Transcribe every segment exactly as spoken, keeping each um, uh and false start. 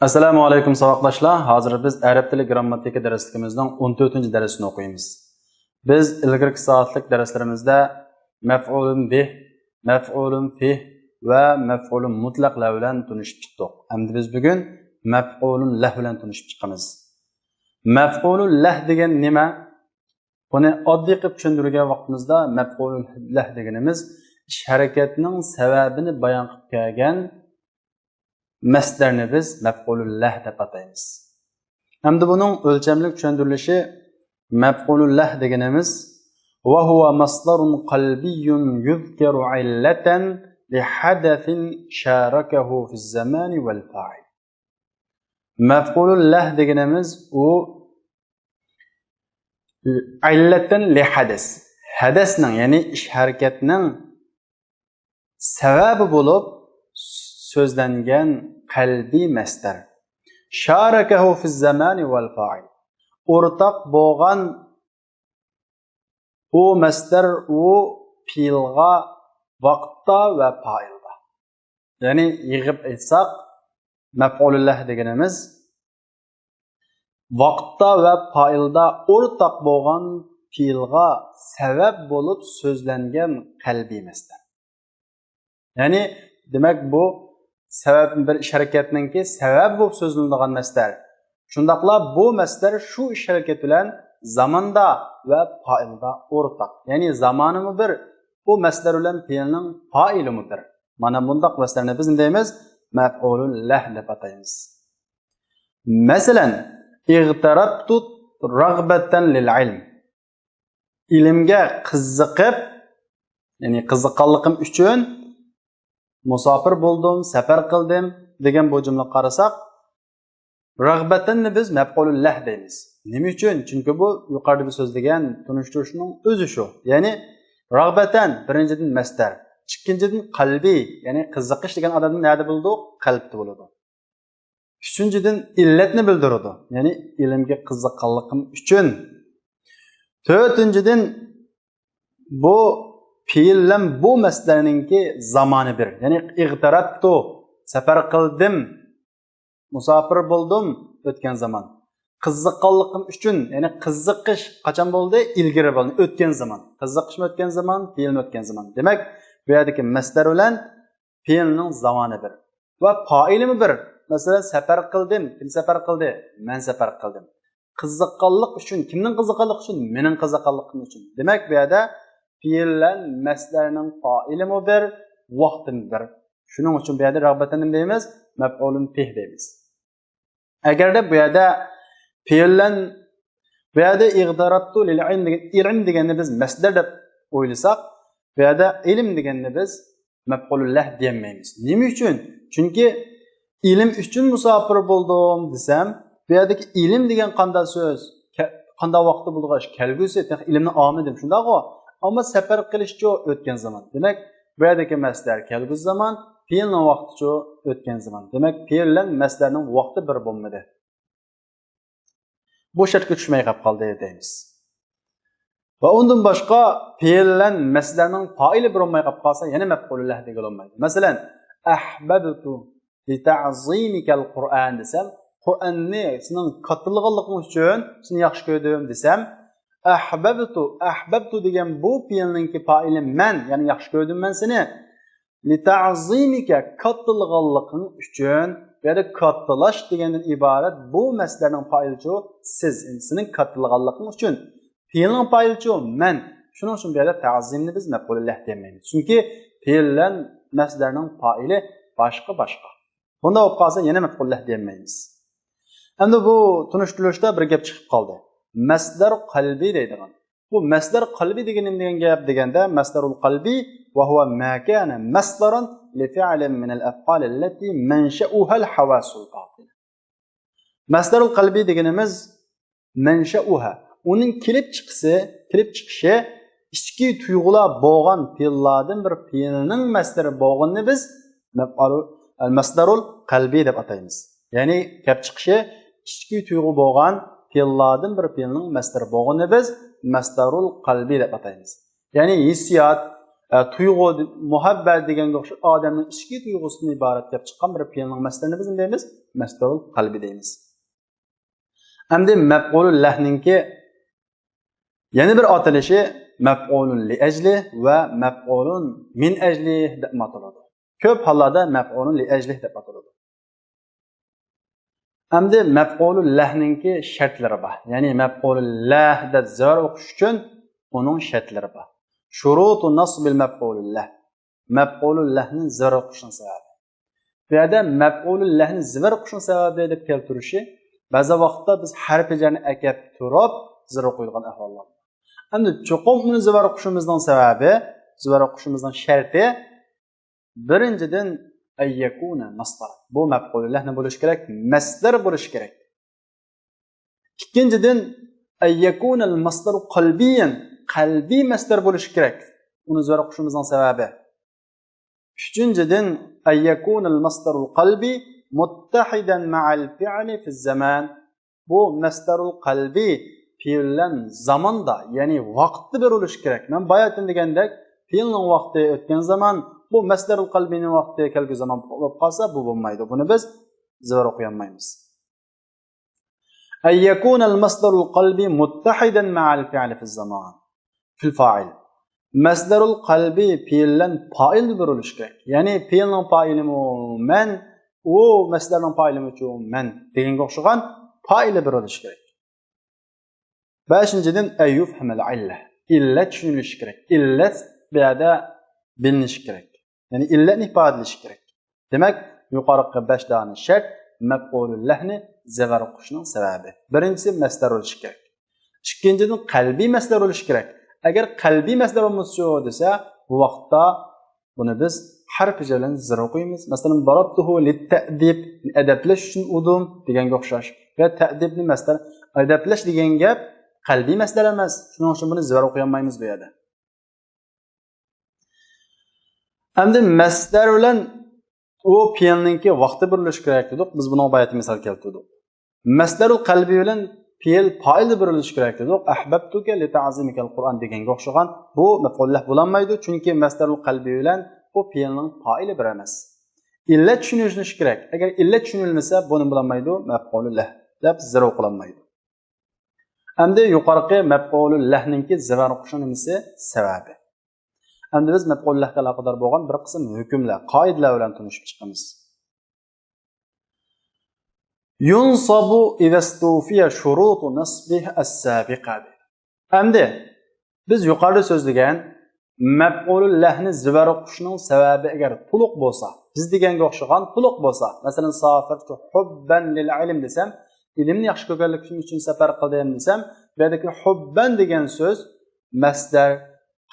ئەسسالامۇ ئەلەيكۇم ساۋاقداشلار. ھازىر بىز ئەرەب تىلى گرامماتىكا دەرسلىكىمىزنىڭ ئون تۆتىنچى دەرسىنى ئوقۇيمىز. بىز ئىلگىرىكى سائەتلىك دەرسلىرىمىزدە مەفئۇلۇن بىھ، مەفئۇلۇن فىھ ۋە مەفئۇلۇن مۇتلەقلار بىلەن تونۇشۇپ چىقتۇق. ئەمدى بىز بۈگۈن مەفئۇلۇن لەھ بىلەن تونۇشۇپ چىقىمىز. مەفئۇلۇن لەھ دېگەن نېمە؟ بۇنى ئاددىي قىلىپ چۈشەندۈرگەن ۋاقتىمىزدا مەفئۇلۇن لەھ دېگىنىمىز ئىش ھەرىكەتنىڭ سەۋەبىنى بايان قىلىپ كەلگەن مەسدەرنى بىز مەفئۇلۇن لەھ دەپ ئاتايمىز. ئەمدى بۇنىڭ ئۆلچەملىك چۈشەندۈرۈلۈشى مەفئۇلۇن لەھ دېگىنىمىز وهو مصدر قلبي يذكر علة لحدث شاركه في الزمان والفاعل. مەفئۇلۇن لەھ دېگىنىمىز ئۇ ئىللەتتىن لىھەدەس، ھەدەسنىڭ، يەنى ئىش ھەرىكەتنىڭ سەۋەبى بولۇپ سۆزلەنگەن قەلبىي مەسدەر. شارەكەھۇ فىز زامانى ۋەل فائىل. ئورتاق بولغان ئۇ مەسدەر، ئۇ پېئىلغا ۋاقىتتا ۋە پائىلدا. يەنى يىغىپ ئېيتساق، مەپئۇلۇللاھ دېگىنىمىز ۋاقىتتا ۋە پائىلدا ئورتاق بولغان پېئىلغا سەۋەب بولۇپ سۆزلەنگەن قەلبىي مەسدەر. يەنى، دېمەك، بۇ سەۋەب، بىر ئىش ھەرىكەتنىڭكى سەۋەبى بولۇپ سۆزلىنىدىغان مەسدەر. شۇنداقلا بۇ مەسدەر شۇ ئىش ھەرىكەت بىلەن زاماندا ۋە پائىلدا ئورتاق. يەنى زامانىمۇ بىر، بۇ مەسدەر بىلەن پېئىلنىڭ پائىلىمۇ بىر. مانا بۇنداق مەسدەرنى بىز نېمە دەيمىز؟ مەپئۇلۇللاھ دەپ ئاتايمىز. مەسىلەن، ئىغتەرەبتۇ رەغبەتەن لىل ئىلم. ئىلىمگە قىزىقىپ، يەنى قىزىققانلىقىم ئۈچۈن مۇساپىر بولدۇم، سەپەر قىلدىم دېگەن بۇ جۈملىگە قارىساق، رەغبەتەننى بىز مەپئۇلۇللاھ دەيمىز. نېمە ئۈچۈن؟ چۈنكى بۇ يۇقىرىدا بىز سۆزلىگەن تونۇشتۇرۇشنىڭ ئۆزى شۇ. يەنى رەغبەتەن، بىرىنچىدىن، مەسدەر، ئىككىنچىدىن، قەلبىي، يەنى قىزىقىش دېگەن ئادەمدە نەدە بولىدۇ؟ قەلبتە بولىدۇ. ئۈچىنچىدىن، ئىللەتنى بىلدۈرىدۇ. يەنى ئىلىمگە قىزىققانلىقىم ئۈچۈن. تۆتىنچىدىن، بۇ پېئىل بىلەن بۇ مەسدەرنىڭكى زامانى بىر. يەنى ئىغتەرەبتۇ، سەپەر قىلدىم، مۇساپىر بولدۇم، ئۆتكەن زامان. قىزىققانلىقىم ئۈچۈن، يەنى قىزىقىش قاچان بولدى؟ ئىلگىرى بولدى، ئۆتكەن زامان. قىزىقىشمۇ ئۆتكەن زامان، پېئىلمۇ ئۆتكەن زامان. دېمەك، بۇ يەردىكى مەسدەر بىلەن پېئىلنىڭ زامانى بىر. ۋە پائىلىمۇ بىر. مەسىلەن، سەپەر قىلدىم. كىم سەپەر قىلدى؟ مەن سەپەر قىلدىم. قىزىققانلىق ئۈچۈن. كىمنىڭ قىزىققانلىقى ئۈچۈن؟ مېنىڭ قىزىققانلىقىم ئۈچۈن. دېمەك، بۇ يەردە پېئىل بىلەن مەسدەرنىڭ پائىلىمۇ بىر، ۋاقتىمۇ بىر. شۇنىڭ ئۈچۈن بۇ يەردە رەغبەتەن نېمە دەيمىز؟ مەپئۇلۇن بىھ دەيمىز. ئەگەردە بۇ يەردە پېئىل بىلەن، بۇ يەردە ئىغتەرەبتۇ لىل ئىلم دېگەن، ئىلم دېگەننى بىز مەسدەر دەپ ئويلىساق، بۇ يەردە ئىلم دېگەننى بىز مەپئۇلۇللاھ دېيەلمەيمىز. نېمە ئۈچۈن؟ چۈنكى ئىلىم ئۈچۈن مۇساپىر بولدۇم دېسەم، بۇ يەردىكى ئىلىم دېگەن قانداق سۆز؟ كە-، قانداق ۋاقىتتا بولىدىغان ئىش؟ كەلگۈسى، تېخى ئىلىمنى ئالمىدىم، شۇنداقغۇ؟ ئەمما سەپەر قىلىشچۇ؟ ئۆتكەن زامان. دېمەك، بۇ يەردىكى مەسدەر كەلگۈسى زامان، پېئىلنىڭ ۋاقتىچۇ؟ ئۆتكەن زامان. دېمەك، پېئىل بىلەن مەسدەرنىڭ ۋاقتى بىر بولمىدى. بۇ شەرتكە چۈشمەي قېلىپ قالدى دەيمىز. ۋە ئۇندىن باشقا پېئىل بىلەن مەسدەرنىڭ پائىلى بىر بولماي قېلىپ قالسا، يەنە مەپئۇلۇللاھ دېگىلى بولمايدۇ. مەسىلەن، ئەھبەبتۇ لىتەئزىمىكەل قۇرئان دېسەم، قۇرئاننى سېنىڭ كاتتىلىغانلىقىڭ ئۈچۈن سېنى ياخشى كۆردۈم دېسەم، ئەھبەبتۇ، ئەھبەبتۇ دېگەن بۇ پېئىلنىڭكى پائىلى مەن، يەنى ياخشى كۆردۈم مەن سېنى. لىتەئزىمىكە، كاتتىلىغانلىقىڭ ئۈچۈن. بۇ يەردە كاتتىلاش دېگەندىن ئىبارەت بۇ مەسدەرنىڭ پائىلىچۇ؟ سىز. يەنى سېنىڭ كاتتىلىغانلىقىڭ ئۈچۈن. پېئىلنىڭ پائىلىچۇ؟ مەن. شۇنىڭ ئۈچۈن بۇ يەردە تەئزىمنى بىز مەپئۇلۇللاھ دېيەلمەيمىز. چۈنكى پېئىل بىلەن مەسدەرنىڭ پائىلى باشقا-باشقا. بۇنداق بولۇپ قالسا يەنە مەپئۇلۇللاھ دېيەلمەيمىز. ئەمدى بۇ تونۇشتۇرۇلۇشتا بىر گەپ چىقىپ قالدى. مەسدەر قەلبىي دەيدىغان. بۇ مەسدەر قەلبىي دېگىنى نېمە دېگەن گەپ دېگەندە، مەسدەرۇل قەلبىي ۋە ھۇۋە ما كانە مەسدەرەن لىفىئلىن مىنەل ئەفئالىللەتى مەنشەئۇھەل ھەۋاسۇل باتىنە. مەسدەرۇل قەلبىي دېگىنىمىز مەنشەئۇھە، ئۇنىڭ كېلىپ چىقىشى، كېلىپ چىقىشى ئىچكى تۇيغۇلار بولغان پېئىللاردىن بىر پېئىلنىڭ مەسدىرى بولغىنىنى بىز مەفئالۇ-، مەسدەرۇل قەلبىي دەپ ئاتايمىز. يەنى كەپ چىقىشى ئىچكى تۇيغۇ بولغان پېئىللاردىن بىر پېئىلنىڭ مەسدىرى بولغىنىنى بىز مەسدەرۇل قەلبىي دەپ ئاتايمىز. يەنى ھېسسىيات، ئە، تۇيغۇ، مۇھەببەت دېگەنگە ئوخشاش ئادەمنىڭ ئىچكى تۇيغۇسىدىن ئىبارەت كەپ چىققان بىر پېئىلنىڭ مەسدىرىنى بىز نېمە دەيمىز؟ مەستۇرۇل قەلبى دەيمىز. ئەمدى مەپئۇلۇل لەھنىڭكى يەنە بىر ئاتىلىشى مەپئۇلۇن لىئەجلى ۋە مەپئۇلۇن مىن ئەجلى دەپ ئاتىلىدۇ. كۆپ ھاللاردا مەپئۇلۇن لىئەجلى دەپ ئاتىلىدۇ. ئەمدى مەپئۇلۇل لەھنىڭكى شەرتلىرى بار. يەنى مەپئۇلۇل لەھ دەپ زىۋەر ئوقۇش ئۈچۈن ئۇنىڭ شەرتلىرى بار. شۇرۇتۇ نەسبىل مەپئۇلۇل لەھ. مەپئۇلۇل لەھنى زىۋەر ئوقۇشنىڭ سەۋەبى. بۇ يەردە مەپئۇلۇل لەھنى زىۋەر ئوقۇشنىڭ سەۋەبى دەپ كەلتۈرۈشى، بەزى ۋاقىتتا بىز ھەرپى جەرنى ئەكەپ تۇرۇپ زىۋەر ئوقۇيدىغان ئەھۋاللار بار. ئەمدى چوقۇم ئۇنى زىۋەر ئوقۇشىمىزنىڭ سەۋەبى، زىۋەر ئوقۇشىمىزنىڭ شەرتى، بىرىنچىدىن، ئەييەكۇنە مەسدەر. بۇ مەپئۇلۇل لەھنى بولۇشى كېرەك، مەسدەر بولۇشى كېرەك. ئىككىنچىدىن، ئەييەكۇنەل مەسدەرۇ قەلبىيەن، قەلبىي مەسدەر بولۇشى كېرەك. ئۇنى زىۋەر ئوقۇشىمىزنىڭ سەۋەبى. ئۈچىنچىدىن، ئەييەكۇنەل مەسدەرۇل قەلبى مۇتتەھىدەن مەئەل فىئلى فىز زامان. بۇ مەسدەرۇل قەلبى پېئىل بىلەن زاماندا، يەنى ۋاقىتتا بىر بولۇشى كېرەك. مەن باياتىن دېگەندەك، پېئىلنىڭ ۋاقتى ئۆتكەن زامان، بۇ مەسدەرۇل قەلبىنىڭ ۋاقتى كەلگۈ زامان بولۇپ قالسا، بۇ بولمايدۇ. بۇنى بىز زىۋەر ئوقۇيالمايمىز. ئەن يەكۇنەل مەسدەرۇل قەلبى مۇتتەھىدەن مەئەل فىئلى فىز زامان. فىل فائىل. مەسدەرۇل قەلبى پېئىل بىلەن پائىل بىر بولۇشى كېرەك. يەنى پېئىلنىڭ پائىلىمۇ مەن، ئۇ مەسدەرنىڭ پائىلىمۇ مەن دېگەنگە ئوخشىغان پائىلى بىر بولۇشى كېرەك. بەشىنچىدىن، ئەن يۇفھەمەل ئىللە. ئىللەت چۈشىنىلىشى كېرەك. ئىللەت بۇ يەردە بىلىنىشى كېرەك. يەنى ئىللەتنى ئىپادىلىشى كېرەك. دېمەك، يۇقىرىقى بەش دانە شەرت مەپئۇلۇل لەھنى زىۋەر ئوقۇشنىڭ سەۋەبى. بىرىنچىسى، مەسدەر بولۇشى كېرەك. ئىككىنچىدىن، قەلبىي مەسدەر بولۇشى كېرەك. ئەگەر قەلبىي مەسدەر بولمىسىچۇ دېسە، بۇ ۋاقىتتا بۇنى بىز ھەرپى جەر بىلەن زىر ئوقۇيمىز. مەسىلەن، ضربته للتأديب، ئەدەپلەش ئۈچۈن ئۇردۇم دېگەنگە ئوخشاش. ۋە تەدىبنى مەسدەر، ئەدەپلەش دېگەن گەپ قەلبىي مەسدەر ئەمەس. شۇنىڭ ئۈچۈن بۇنى زىر ئوقۇيالمايمىز بۇ يەردە. ئەمدى مەسدەر بىلەن ئۇ پېئىلنىڭكى ۋاقتى بىر بولۇشى كېرەك دېدۇق. بىز بۇنىڭغا باياتىن مىسال كەلتۈردۇق. مەسدەرۇل قەلبى بىلەن پېئىل پائىلى بىر بولۇشى كېرەك دېدۇق. ئەھبەبتۇكە لىتەئزىمىكەل قۇرئان دېگەنگە ئوخشىغان بۇ مەپئۇلۇل لەھ بولالمايدۇ. چۈنكى مەسدەرۇل قەلبى بىلەن ئۇ پېئىلنىڭ پائىلى بىر ئەمەس. ئىللەت چۈشىنىلىشى كېرەك. ئەگەر ئىللەت چۈشىنىلمىسە، بۇ نېمە بولالمايدۇ؟ مەپئۇلۇل لەھ دەپ زىر ئوقۇلالمايدۇ. ئەمدى يۇقىرىقى مەپئۇلۇل لەھنىڭكى زىۋەر ئوقۇشنىڭ نېمىسى؟ سەۋەبى. ئەمدى بىز مەپئۇلۇل لەھكە ئالاقىدار بولغان بىر قىسىم ھۆكۈملەر، قائىدىلەر بىلەن تونۇشۇپ چىقىمىز. يۇنسابۇ ئىزەستۇفىيە شۇرۇتۇ نەسبىھ ئەسسابىقە دەيدۇ. ئەمدى بىز يۇقىرىدا سۆزلىگەن مەپئۇلۇل لەھنى زىۋەر ئوقۇشنىڭ سەۋەبى ئەگەر تولۇق بولسا، بىز دېگەنگە ئوخشىغان تولۇق بولسا، مەسىلەن، سافىرتۇ ھۇببەن لىل ئىلم دېسەم، ئىلىمنى ياخشى كۆرگەنلىكىم ئۈچۈن سەپەر قىلدىم دېسەم، بۇ يەردىكى ھۇببەن دېگەن سۆز مەسدەر،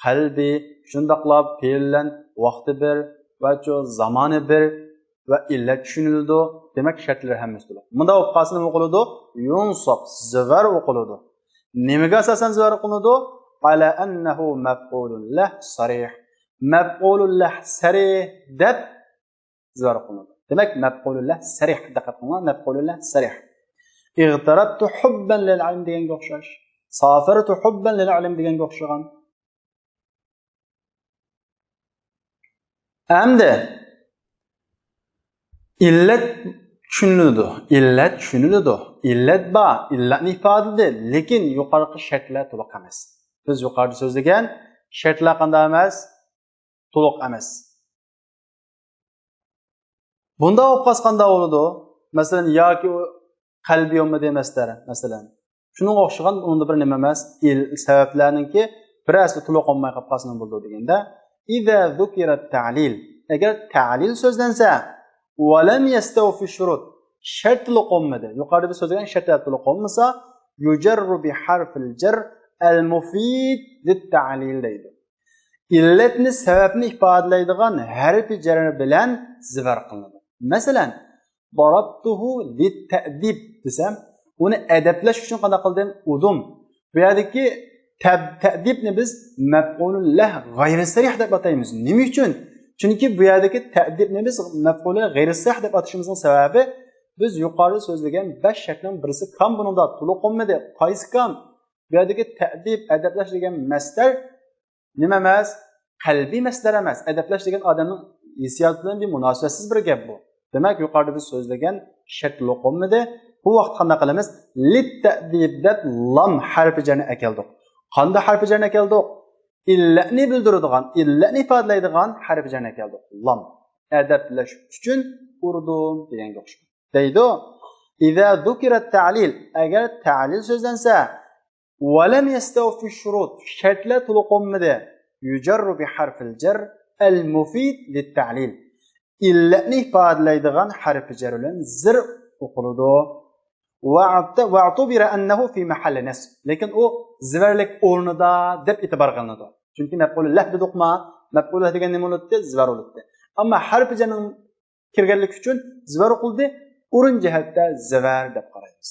قەلبى، شۇنداقلا پېئىل بىلەن ۋاقتى بىر ۋە شۇ زامانى بىر ۋە ئىللەت چۈشىنىلىدۇ. دېمەك، شەرتلىرى ھەممىسى تولۇق. مۇنداق بولۇپ قالسا نېمە ئوقۇلىدۇ؟ يۇنساب، زىۋەر ئوقۇلىدۇ. نېمىگە ئاساسەن زىۋەر ئوقۇلىدۇ؟ ئەلە ئەننەھۇ مەپئۇلۇل لەھ سەرىھ. مەپئۇلۇل لەھ سەرىھ دەپ زىۋەر ئوقۇلىدۇ. دېمەك، مەپئۇلۇل لەھ سەرىھ، دىققەت قىلىڭلار، مەپئۇلۇل لەھ سەرىھ. ئىغتەرەبتۇ ھۇببەن لىل ئىلم دېگەنگە ئوخشاش. سافىرتۇ ھۇببەن لىل ئىلم دېگەنگە ئوخشىغان. ئەمدى ئىللەت چۈشىنىلىدۇ. ئىللەت چۈشىنىلىدۇ. ئىللەت بار. ئىللەتنى ئىپادىلىدى. لېكىن يۇقىرىقى شەرتلەر تولۇق ئەمەس. بىز يۇقىرىدا سۆزلىگەن شەرتلەر قانداق ئەمەس؟ تولۇق ئەمەس. بۇنداق بولۇپ قالسا قانداق بولىدۇ؟ مەسىلەن، ياكى ئۇ قەلبى بولمىدى مەسدەر، مەسىلەن. شۇنىڭغا ئوخشىغان ئۇنىڭدا بىر نېمە ئەمەس، ئىل-، سەۋەبلەرنىڭكى بىرەرسى تولۇق بولماي قاپ قالسا نېمە بولىدۇ دېگەندە، ئىزا زۇكىرە تەلىل، ئەگەر تەلىل سۆزلەنسە، ۋەلەم يەستەۋفى شۇرۇت، شەرت تولۇق بولمىدى. يۇقىرىدا بىز سۆزلىگەن شەرتلەر تولۇق بولمىسا، يۇجەررۇ بىھەرفىل جەر ئەل مۇفىد لىت تەلىل دەيدۇ. ئىللەتنى، سەۋەبنى ئىپادىلەيدىغان ھەرپى جەر بىلەن زىۋەر قىلىنىدۇ. مەسىلەن، ضربته للتأديب دېسەم، ئۇنى ئەدەپلەش ئۈچۈن قانداق قىلدىم؟ ئۇردۇم. بۇ يەردىكى تەب-، تەدىبنى بىز مەپئۇلۇل لەھ غەيرى سەرىھ دەپ ئاتايمىز. نېمە ئۈچۈن؟ چۈنكى بۇ يەردىكى تەدىبنى بىز مەپئۇلۇل غەيرى سەرىھ دەپ ئاتىشىمىزنىڭ سەۋەبى، بىز يۇقىرىدا سۆزلىگەن بەش شەرتنىڭ بىرسى كام بۇنىڭدا، تولۇق بولمىدى. قايسى كام؟ بۇ يەردىكى تەدىب، ئەدەپلەش دېگەن مەسدەر نېمە ئەمەس؟ قەلبىي مەسدەر ئەمەس. ئەدەپلەش دېگەن ئادەمنىڭ ھېسسىياتى بىلەن بىر مۇناسىۋەتسىز بىر گەپ بۇ. دېمەك، يۇقىرىدا بىز سۆزلىگەن شەرت تولۇق بولمىدى. بۇ ۋاقىتتا قانداق قىلىمىز؟ لىتتەدىب دەپ لام ھەرپى جەرنى ئەكەلدۇق. قانداق ھەرپى جەرنى ئەكەلدۇق؟ ئىللەتنى بىلدۈرىدىغان، ئىللەتنى ئىپادىلەيدىغان ھەرپى جەرنى ئەكەلدۇق. لام. ئەدەپلەش ئۈچۈن ئۇردۇم دېگەنگە ئوخشايدۇ. دەيدۇ. ئىزا زۇكىرەت تەلىل، ئەگەر تەلىل سۆزلەنسە، ۋەلەم يەستەۋفى شۇرۇت، شەرتلەر تولۇق بولمىدى. يۇجەررۇ بىھەرفىل جەر ئەل مۇفىد لىتتەلىل. ئىللەتنى ئىپادىلەيدىغان ھەرپى جەر بىلەن زىر ئوقۇلىدۇ. ۋەئتۇبىرە ئەننەھۇ فى مەھەللى نەسب. لېكىن ئۇ زىۋەرلىك ئورنىدا دەپ ئېتىبار قىلىنىدۇ. چۈنكى مەپئۇلۇ لەھ دېدۇقما، مەپئۇلۇ لەھ دېگەن نېمە بولاتتى؟ زىۋەر بولاتتى. ئەمما ھەرپى جەرنىڭ كىرگەنلىكى ئۈچۈن زىۋەر ئوقۇلدى. ئورۇن جەھەتتە زىۋەر دەپ قارايمىز.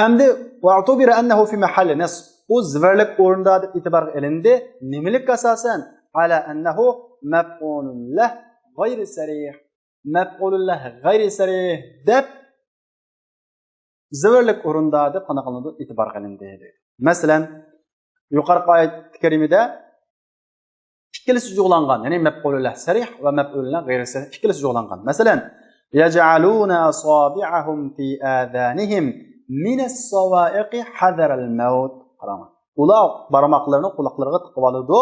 ئەمدى ۋەئتۇبىرە ئەننەھۇ فى مەھەللى نەسب. ئۇ زىۋەرلىك ئورۇندا دەپ ئېتىبارغا ئېلىندى. نېمىلىككە ئاساسەن؟ ئەلا ئەننەھۇ مەپئۇلۇن لەھ غەيرى سەرىھ. مەپئۇلۇن لەھ غەيرى سەرىھ دەپ زىۋەرلىك ئورۇندا دەپ قانداق قىلىنىدۇ؟ ئېتىبارغا ئېلىندى دەيدۇ. مەسىلەن، يۇقىرىقى ئايەت كەرىمىدە ئىككىلىسى جۇغلانغان، يەنى مەپئۇلۇن لەھ سەرىھ ۋە مەپئۇلۇن لەھ غەيرى سەرىھ ئىككىلىسى جۇغلانغان. مەسىلەن، يەجئەلۇنە ئەسابىئەھۇم فى ئازانىھىم مىنەس ساۋائىقى ھەزەرەل مەۋت. قاراڭلار. ئۇلار بارماقلىرىنى قۇلاقلىرىغا تىقىۋالىدۇ.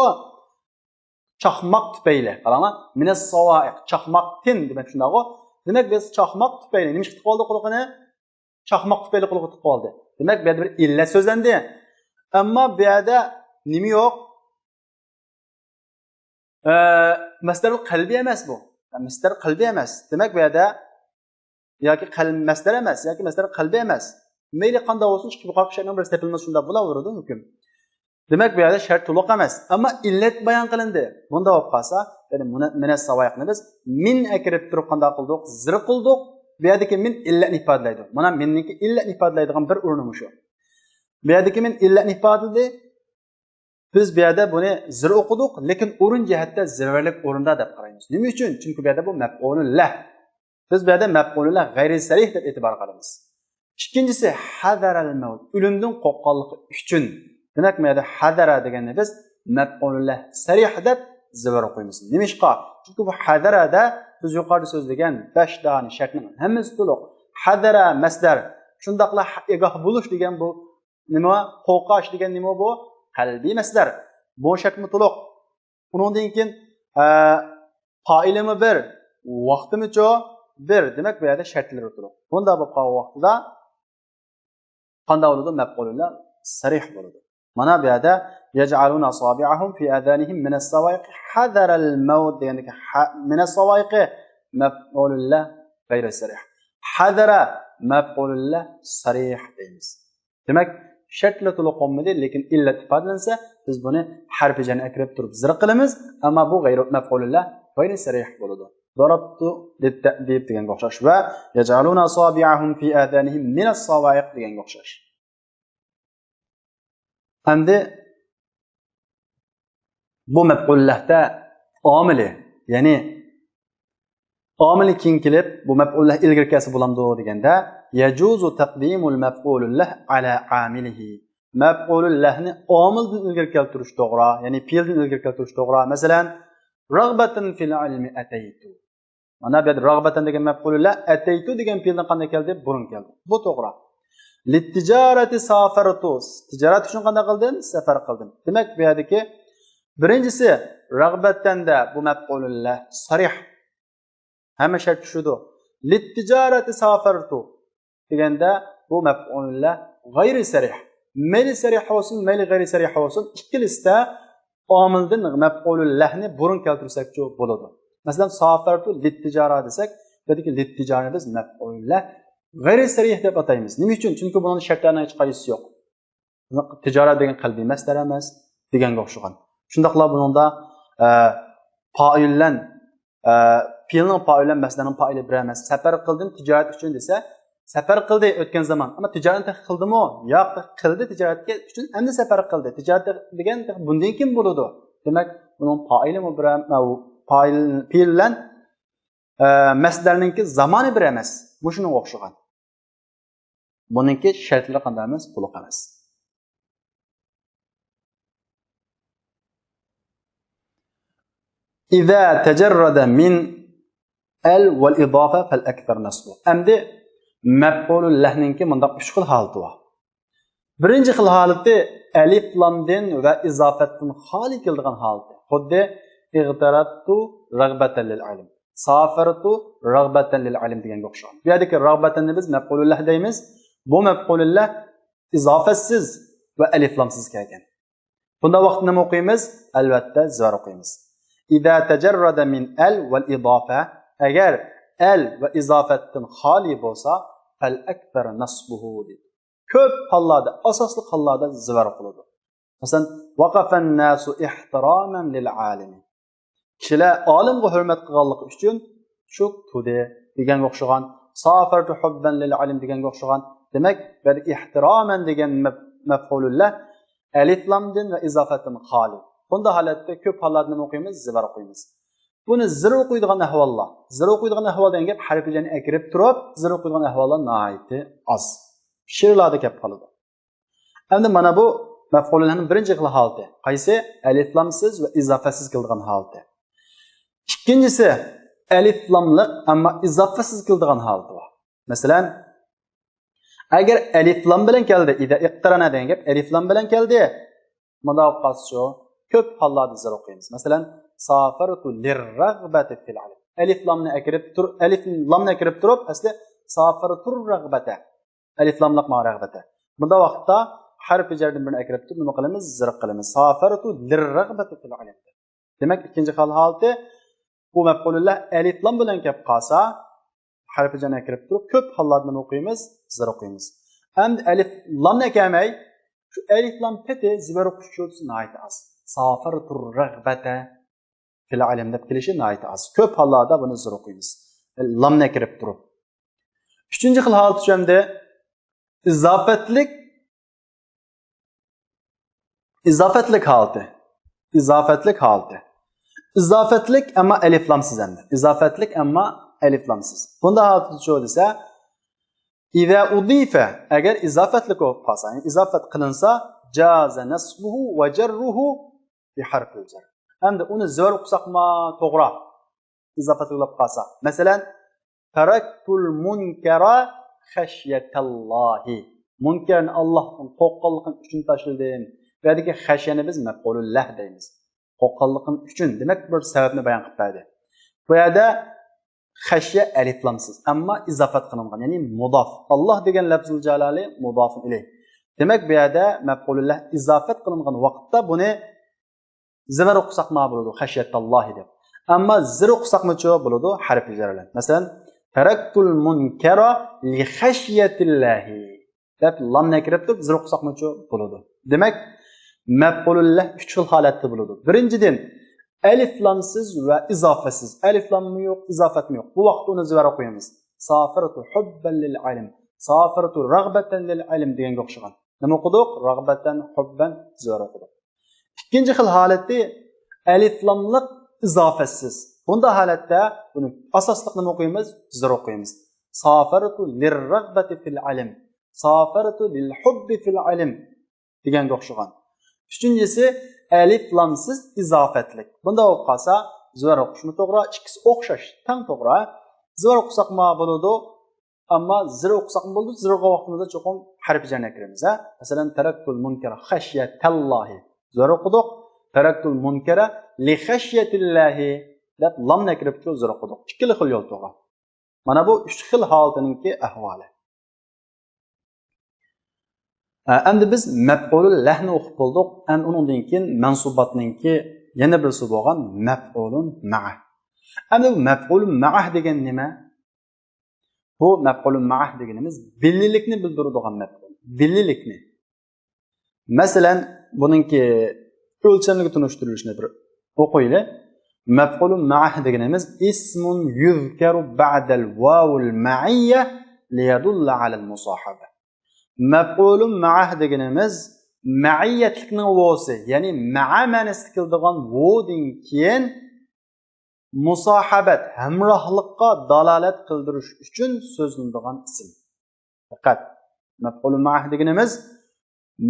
چاقماق تۈپەيلى. قاراڭلار. مىنەس ساۋائىق. چاقماقتىن دېمەك شۇنداقغۇ. دېمەك، بىز چاقماق تۈپەيلى. نېمە ئىش قىلىپ قالدى قۇلىقىنى؟ چاقماق تۈپەيلى قۇلىقى تۇتۇپ قالدى. دېمەك، بۇ يەردە بىر ئىللەت سۆزلەندى. ئەمما بۇ يەردە نېمە يوق؟ ئە، مەسدەر قەلبى ئەمەس بۇ. مەسدەر قەلبى ئەمەس. دېمەك، بۇ يەردە ياكى قەل-، مەسدەر ئەمەس، ياكى مەسدەر قەلبى ئەمەس. مەيلى قانداق بولسۇن، چۈنكى يۇقىرىقى شەرتنىڭ بىرسى تېپىلمىسا شۇنداق بولاۋېرىدۇ ھۆكۈم. دېمەك، بۇ يەردە شەرت تولۇق ئەمەس. ئەمما ئىللەت بايان قىلىندى. بۇنداق بولۇپ قالسا، يەنى مۇنە-، مىنەس ساۋائىقنى بىز مىن ئەكىرىپ تۇرۇپ قانداق قىلدۇق؟ زىر قىلدۇق. بۇ يەردىكى مىن ئىللەتنى ئىپادىلەيدۇ. مانا مىننىڭكى ئىللەتنى ئىپادىلەيدىغان بىر ئورنى مۇشۇ. بۇ يەردىكى مىن ئىللەتنى ئىپادىلىدى. بىز بۇ يەردە بۇنى زىر ئوقۇدۇق، لېكىن ئورۇن جەھەتتە زىۋەرلىك ئورۇندا دەپ قارايمىز. نېمە ئۈچۈن؟ چۈنكى بۇ يەردە بۇ مەپئۇلۇن لەھ. بىز بۇ يەردە مەپئۇلۇن لەھ غەيرى سەرىھ دەپ ئېتىبار قىلىمىز. ئىككىنچىسى، ھەزەرەل مەۋت، ئۆلۈمدىن قورققانلىقى ئۈچۈن. دېمەك، بۇ يەردە ھەزەرە دېگەننى بىز مەپئۇلۇن لەھ سەرىھ دەپ زىۋەر ئوقۇيمىز. نېمىشقا؟ چۈنكى بۇ ھەزەرەدە بىز يۇقىرىدا سۆزلىگەن بەش دانە شەرتنىڭ ھەممىسى تولۇق. ھەزەرە مەسدەر، شۇنداقلا ئاگاھ بولۇش دېگەن بۇ نېمە؟ قورقاش دېگەن نېمە بۇ؟ قەلبىي مەسدەر. بۇ شەرتمۇ تولۇق. ئۇنىڭدىن كېيىن، ئە، پائىلىمۇ بىر، ۋاقتىمۇچۇ بىر. دېمەك، بۇ يەردە شەرتلىرى تولۇق. بۇنداق بولۇپ قالغان ۋاقتىدا قانداق بولىدۇ؟ مەپئۇلۇن لەھ سەرىھ بولىدۇ. مانا بۇ يەردە يەجئەلۇنە ئەسابىئەھۇم فى ئازانىھىم مىنەس ساۋائىق ھەزەرەل مەۋت دېگەندىكى ھە-، مىنەس ساۋائىقى مەپئۇلۇن لەھ غەيرى سەرىھ. ھەزەرە مەپئۇلۇن لەھ سەرىھ دەيمىز. دېمەك، شەرتلەر تولۇق بولمىدى، لېكىن ئىللەت ئىپادىلەنسە، بىز بۇنى ھەرپى جەرنى ئەكىرىپ تۇرۇپ زىر قىلىمىز، ئەمما بۇ غەيرى مەپئۇلۇن لەھ غەيرى سەرىھ بولىدۇ. ضربت للتأديب دېگەنگە ئوخشاش ۋە يجعلون أصابعهم في آذانهم من الصواعق دېگەنگە ئوخشاش. ئەمدى بۇ مەپئۇلۇن لەھتە ئامىلى، يەنى ئامىلى كېيىن كېلىپ، بۇ مەپئۇلۇن لەھ ئىلگىرى كەلسە بولامدۇ دېگەندە، يجوز تقديم المفعول له على عامله. مەپئۇلۇن لەھنى ئامىلدىن ئىلگىرى كەلتۈرۈش توغرا، يەنى پېئىلدىن ئىلگىرى كەلتۈرۈش توغرا. مەسىلەن، رغبة في العلم أتيت. مانا بۇ يەردە رغبة دېگەن مەپئۇلۇن لەھ، أتيت دېگەن پېئىلدىن قانداق كەلدى؟ بۇرۇن كەلدى. بۇ توغرا. للتجارة سافرت. تىجارەت ئۈچۈن قانداق قىلدىم؟ سەپەر قىلدىم. دېمەك، بۇ يەردىكى بىرىنچىسى، رغبةدە بۇ مەپئۇلۇن لەھ سەرىھ. ھەممە شەرت چۈشىدۇ. للتجارة سافرت دېگەندە، بۇ مەپئۇلۇن لەھ غەيرى سەرىھ. مەيلى سەرىھ بولسۇن، مەيلى غەيرى سەرىھ بولسۇن، ئىككىلىسىدە ئامىلدىن مەپئۇلۇن لەھنى بۇرۇن كەلتۈرسەكچۇ بولىدۇ. مەسىلەن، سافرت للتجارة دېسەك، بۇ يەردىكى للتجارة بىز مەپئۇلۇن لەھ غەيرى سەرىھ دەپ ئاتايمىز. نېمە ئۈچۈن؟ چۈنكى بۇنىڭ شەرتلەرنىڭ ھېچقايسىسى يوق. تىجارەت دېگەن قەلبىي مەسدەر ئەمەس دېگەنگە ئوخشىغان. شۇنداقلا بۇنىڭدا، ئە، پائىل بىلەن، ئە، پېئىلنىڭ پائىلى بىلەن مەسدەرنىڭ پائىلى بىر ئەمەس. سەپەر قىلدىم تىجارەت ئۈچۈن دېسە، سەپەر قىلدى ئۆتكەن زامان. ئەمما تىجارەتنى تېخى قىلدىمۇ؟ ياق، تېخى قىلدى تىجارەتكە ئۈچۈن، ئەمدى سەپەر قىلدى. تىجارەت دېگەن تېخى بۇندىن كېيىن بولىدۇ. دېمەك، بۇنىڭ پائىلىمۇ بىر ئەم-، ئە، پائىل، پېئىل بىلەن، ئە، مەسدەرنىڭكى زامانى بىر ئەمەس. مۇشۇنىڭغا ئوخشىغان. بۇنىڭكى شەرتلىرى قانداق ئەمەس؟ تولۇق ئەمەس. إذا تجرد من ئەل ۋەل ئىزافە فەل ئەكسەر نەسبۇ. ئەمدى مەپئۇلۇللەھنىڭكى مۇنداق ئۈچ خىل ھالىتى بار. بىرىنچى خىل ھالىتى ئەلىف لامدىن ۋە ئىزافەتتىن خالىي كېلىدىغان ھالىتى. خۇددى ئىغتەرەتتۇ رەغبەتەن لىل ئىلم، سافەرتۇ رەغبەتەن لىل ئىلم دېگەنگە ئوخشىغان. بۇ يەردىكى رەغبەتەننى بىز مەپئۇلۇللەھ دەيمىز. بۇ مەپئۇلۇللەھ ئىزافەتسىز ۋە ئەلىف لامسىز كەلگەن. بۇنداق ۋاقىتتا نېمە ئوقۇيمىز؟ ئەلۋەتتە، زىۋەر ئوقۇيمىز. ئىزا تەجەررەدە مىن ئەل ۋەل ئىزافە. ئەگەر ئەل ۋە ئىزافەتتىن خالىي بولسا، فەل ئەكسەر نەسبۇھۇ دەيدۇ. كۆپ ھاللاردا، ئاساسلىق ھاللاردا زىۋەر ئوقۇلىدۇ. مەسىلەن، ۋەقەفەن ناسۇ ئىھتىرامەن لىل ئالىمى. كىشىلەر ئالىمغا ھۆرمەت قىلغانلىقى ئۈچۈن شۇ تۇردى دېگەنگە ئوخشىغان، سافەرتۇ ھۇببەن لىل ئىلم دېگەنگە ئوخشىغان. دېمەك، بۇ يەردە ئىھتىرامەن دېگەن مەپ-، مەپئۇلۇللەھ ئەلىف لامدىن ۋە ئىزافەتتىن خالىي. بۇنداق ھالەتتە كۆپ ھاللاردا نېمە ئوقۇيمىز؟ زىۋەر ئوقۇيمىز. بۇنى زىر ئوقۇيدىغان ئەھۋاللار، زىر ئوقۇيدىغان ئەھۋال دېگەن گەپ ھەرپى جەرنى ئەكىرىپ تۇرۇپ زىر ئوقۇيدىغان ئەھۋاللار ناھايىتى ئاز. شېئىرلاردا كەپ قالىدۇ. ئەمدى مانا بۇ مەپئۇلۇللەھنىڭ بىرىنچى خىل ھالىتى. قايسى؟ ئەلىف لامسىز ۋە ئىزافەتسىز كېلىدىغان ھالىتى. ئىككىنچىسى، ئەلىف لاملىق، ئەمما ئىزافەتسىز كېلىدىغان ھالىتى بار. مەسىلەن، ئەگەر ئەلىف لام بىلەن كەلدى، ئىزا ئىقتەرەنە دېگەن گەپ ئەلىف لام بىلەن كەلدى، مۇنداق بولۇپ قالسىچۇ؟ كۆپ ھاللاردا زىر ئوقۇيمىز. مەسىلەن، سافەرتۇ لىررەغبەتى فىل ئىلم. ئەلىف لامنى ئەكىرىپ تۇر-، ئەلىف لامنى ئەكىرىپ تۇرۇپ، ئەسلى سافەرتۇر رەغبەتە. ئەلىف لاملىق مانا رەغبەتە. بۇنداق ۋاقىتتا ھەرپى جەردىن بىرنى ئەكىرىپ تۇرۇپ نېمە قىلىمىز؟ زىر قىلىمىز. سافەرتۇ لىررەغبەتى فىل ئىلم. دېمەك، ئىككىنچى خىل ھالىتى، بۇ مەپئۇلۇللەھ ئەلىف لام بىلەن كەپ قالسا، ھەرپى جەرنى ئەكىرىپ تۇرۇپ كۆپ ھاللاردا نېمە ئوقۇيمىز؟ زىر ئوقۇيمىز. ئەمدى ئەلىف لامنى ئەكەلمەي، شۇ ئەلىف لام پېتى زىبەر ئوقۇش ئۇچرىتىسى ناھايىتى ئاز. سافەرتۇر رەغبەتە فىل ئىلم دەپ كېلىشى ناھايىتى ئاز. كۆپ ھاللاردا بۇنى زىر ئوقۇيمىز. لامنى ئەكىرىپ تۇرۇپ. ئۈچىنچى خىل ھالىتى شۇ ئەمدى ئىزافەتلىك، ئىزافەتلىك ھالىتى. ئىزافەتلىك ھالىتى. ئىزافەتلىك ئەمما ئەلىف لامسىز ئەمدى. ئىزافەتلىك ئەمما ئەلىف لامسىز. بۇنداق ھالىتى شۇ دېسە، ئىزا ئۇزىفە، ئەگەر ئىزافەتلىك بولۇپ قالسا، يەنى ئىزافەت قىلىنسا، جازە نەسبۇھۇ ۋە جەررۇھۇ بىھەرفىل جەر. ئەمدى ئۇنى زىبەر ئوقۇساقمۇ توغرا؟ ئىزافەت بولۇپ قالسا. مەسىلەن، تەرەكتۇل مۇنكەرە خەشيەتەللاھى. مۇنكەرنى ئاللاھتىن قورققانلىقىم ئۈچۈن تاشلىدىم. بۇ يەردىكى خەشيەنى بىز مەپئۇلۇللەھ دەيمىز. قورققانلىقىم ئۈچۈن. دېمەك، بىر سەۋەبنى بايان قىلىپ بەردى. بۇ يەردە خەشيە ئەلىفلامسىز، ئەمما ئىزافەت قىلىنغان، يەنى مۇداف. ئاللاھ دېگەن لەفزۇل جالالى مۇدافۇن ئىلەيھ. دېمەك، بۇ يەردە مەپئۇلۇللەھ ئىزافەت قىلىنغان ۋاقىتتا بۇنى زىبەر ئوقۇساقمۇ بولىدۇ، خەشيەتاللاھى دەپ. ئەمما زىر ئوقۇساقمۇچۇ بولىدۇ، ھەرپى جەر بىلەن. مەسىلەن، تەرەكتۇل مۇنكەرە لىخەشيەتىللاھى دەپ لامنى ئەكىرىپ تۇرۇپ زىر ئوقۇساقمۇچۇ بولىدۇ. دېمەك، مەپئۇلۇللەھ ئۈچ خىل ھالەتتە بولىدۇ. بىرىنچىدىن، ئەلىفلامسىز ۋە ئىزافەتسىز. ئەلىفلاممۇ يوق، ئىزافەتمۇ يوق. بۇ ۋاقىتتا ئۇنى زىبەر ئوقۇيمىز. سافىرتۇ ھۇببەن لىل ئىلم. سافىرتۇ رەغبەتەن لىل ئىلم دېگەنگە ئوخشىغان. نېمە ئوقۇدۇق؟ رەغبەتەن، ھۇببەن، زىبەر ئوقۇدۇق. ئىككىنچى خىل ھالىتى ئەلىفلاملىق ئىزافەتسىز. بۇنداق ھالەتتە بۇنى ئاساسلىق نېمە ئوقۇيمىز؟ زىر ئوقۇيمىز. سافەرتۇ لىررەغبەتى فىل ئىلم. سافەرتۇ لىل ھۇببى فىل ئىلم دېگەنگە ئوخشىغان. ئۈچىنچىسى ئەلىفلامسىز ئىزافەتلىك. بۇنداق بولۇپ قالسا زىبەر ئوقۇشمۇ توغرا، ئىككىسى ئوخشاش، تەڭ توغرا. زىبەر ئوقۇساقمۇ بولىدۇ، ئەمما زىر ئوقۇساقمۇ بولىدۇ، زىرغا ۋاقتىمىزدا چوقۇم ھەرپى جەرنى ئەكىرىمىز، ھە؟ مەسىلەن، تەرەكتۇل مۇنكەرە خەشيەتەللاھى. زىر ئوقۇدۇق. تەرەكتۇل مۇنكەرە لىخەشيەتىللاھى دەپ لامنى ئەكىرىپ شۇ زىر ئوقۇدۇق. ئىككىلا خىل يول توغرا. مانا بۇ ئۈچ خىل ھالىتىنىڭكى ئەھۋالى. ئە، ئەمدى بىز مەپئۇلۇللەھنى ئوقۇپ بولدۇق. ئەمدى ئۇنىڭدىن كېيىن مەنسۇباتنىڭكى يەنە بىرسى بولغان مەپئۇلۇن مەئە. ئەمدى بۇ مەپئۇلۇن مەئە دېگەن نېمە؟ بۇ مەپئۇلۇن مەئە دېگىنىمىز بىللىلىكنى بىلدۈرىدىغان مەپئۇل. بىللىلىكنى. مەسىلەن، بۇنىڭكى ئۆلچەملىكى تونۇشتۇرۇلۇشىنى بىر ئوقۇيلى. مەپئۇلۇن مەئە دېگىنىمىز ئىسمۇن يۇزكەرۇ بەئدەل ۋاۋىل مەئىييە لىيەدۇللە ئەلەل مۇساھەبە. مەپئۇلۇن مەئە دېگىنىمىز مەئىيەتلىكنىڭ ۋوسى، يەنى مەئە مەنىسىدە كېلىدىغان ۋودىن كېيىن مۇساھەبەت، ھەمراھلىققا دالالەت قىلدۇرۇش ئۈچۈن سۆزلىنىدىغان ئىسىم. دىققەت! مەپئۇلۇن مەئە دېگىنىمىز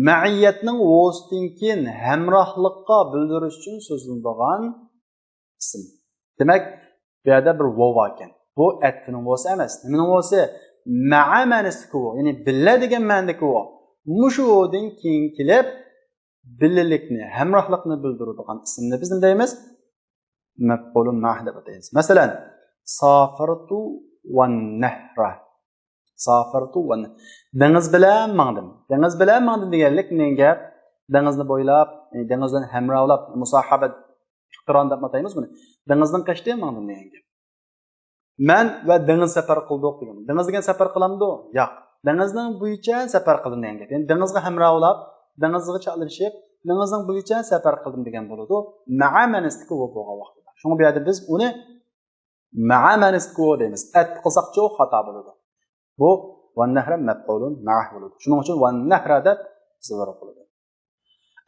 مەئىيەتنىڭ ۋوسىتىدىن كېيىن ھەمراھلىققا بىلدۈرۈش ئۈچۈن سۆزلىنىدىغان ئىسىم. دېمەك، بۇ يەردە بىر ۋاۋ باركەن. بۇ ئەتپىنىڭ ۋوسى ئەمەس. نېمىنىڭ ۋوسى؟ مەئە مەنىسىدىكى ۋو، يەنى بىللە دېگەن مەنىدىكى ۋو. مۇشۇ ۋودىن كېيىن كېلىپ، بىللىلىكنى، ھەمراھلىقنى بىلدۈرىدىغان ئىسىمنى بىز نېمە دەيمىز؟ مەپئۇلۇن مەئە دەپ ئاتايمىز. مەسىلەن، سافىرتۇ ۋەن نەھرە. سافىرتۇ ۋەن، دېڭىز بىلەن ماڭدىم. دېڭىز بىلەن ماڭدىم دېگەنلىك نېمە گەپ؟ دېڭىزنى بويلاپ، دېڭىز بىلەن ھەمراھلاپ، مۇساھابە، ئىقتىران دەپ ئاتايمىز بۇنى. دېڭىزدىن قېچىپ ماڭدىم دېگەن گەپ. مەن ۋە دېڭىز سەپەر قىلدۇق دېگەن. دېڭىز دېگەن سەپەر قىلامدۇ؟ ياق. دېڭىزنىڭ بويىچە سەپەر قىلدىم دېگەن گەپ. يەنى دېڭىزغا ھەمراھلاپ، دېڭىزغا چاپلىشىپ، دېڭىزنىڭ بويىچە سەپەر قىلدىم دېگەن بولىدۇ. مەئە مەنىسىدىكى ۋو بولغان ۋاقتىدا. شۇڭا بۇ يەردە بىز ئۇنى مەئە مەنىسىدىكى ۋو دەيمىز. ئەتىپ قىلساقچۇ خاتا بولىدۇ. بۇ ۋەن نەھرە مەپئۇلۇن مەئە بولىدۇ. شۇنىڭ ئۈچۈن ۋەن نەھرە دەپ زىۋەر قىلىدۇ.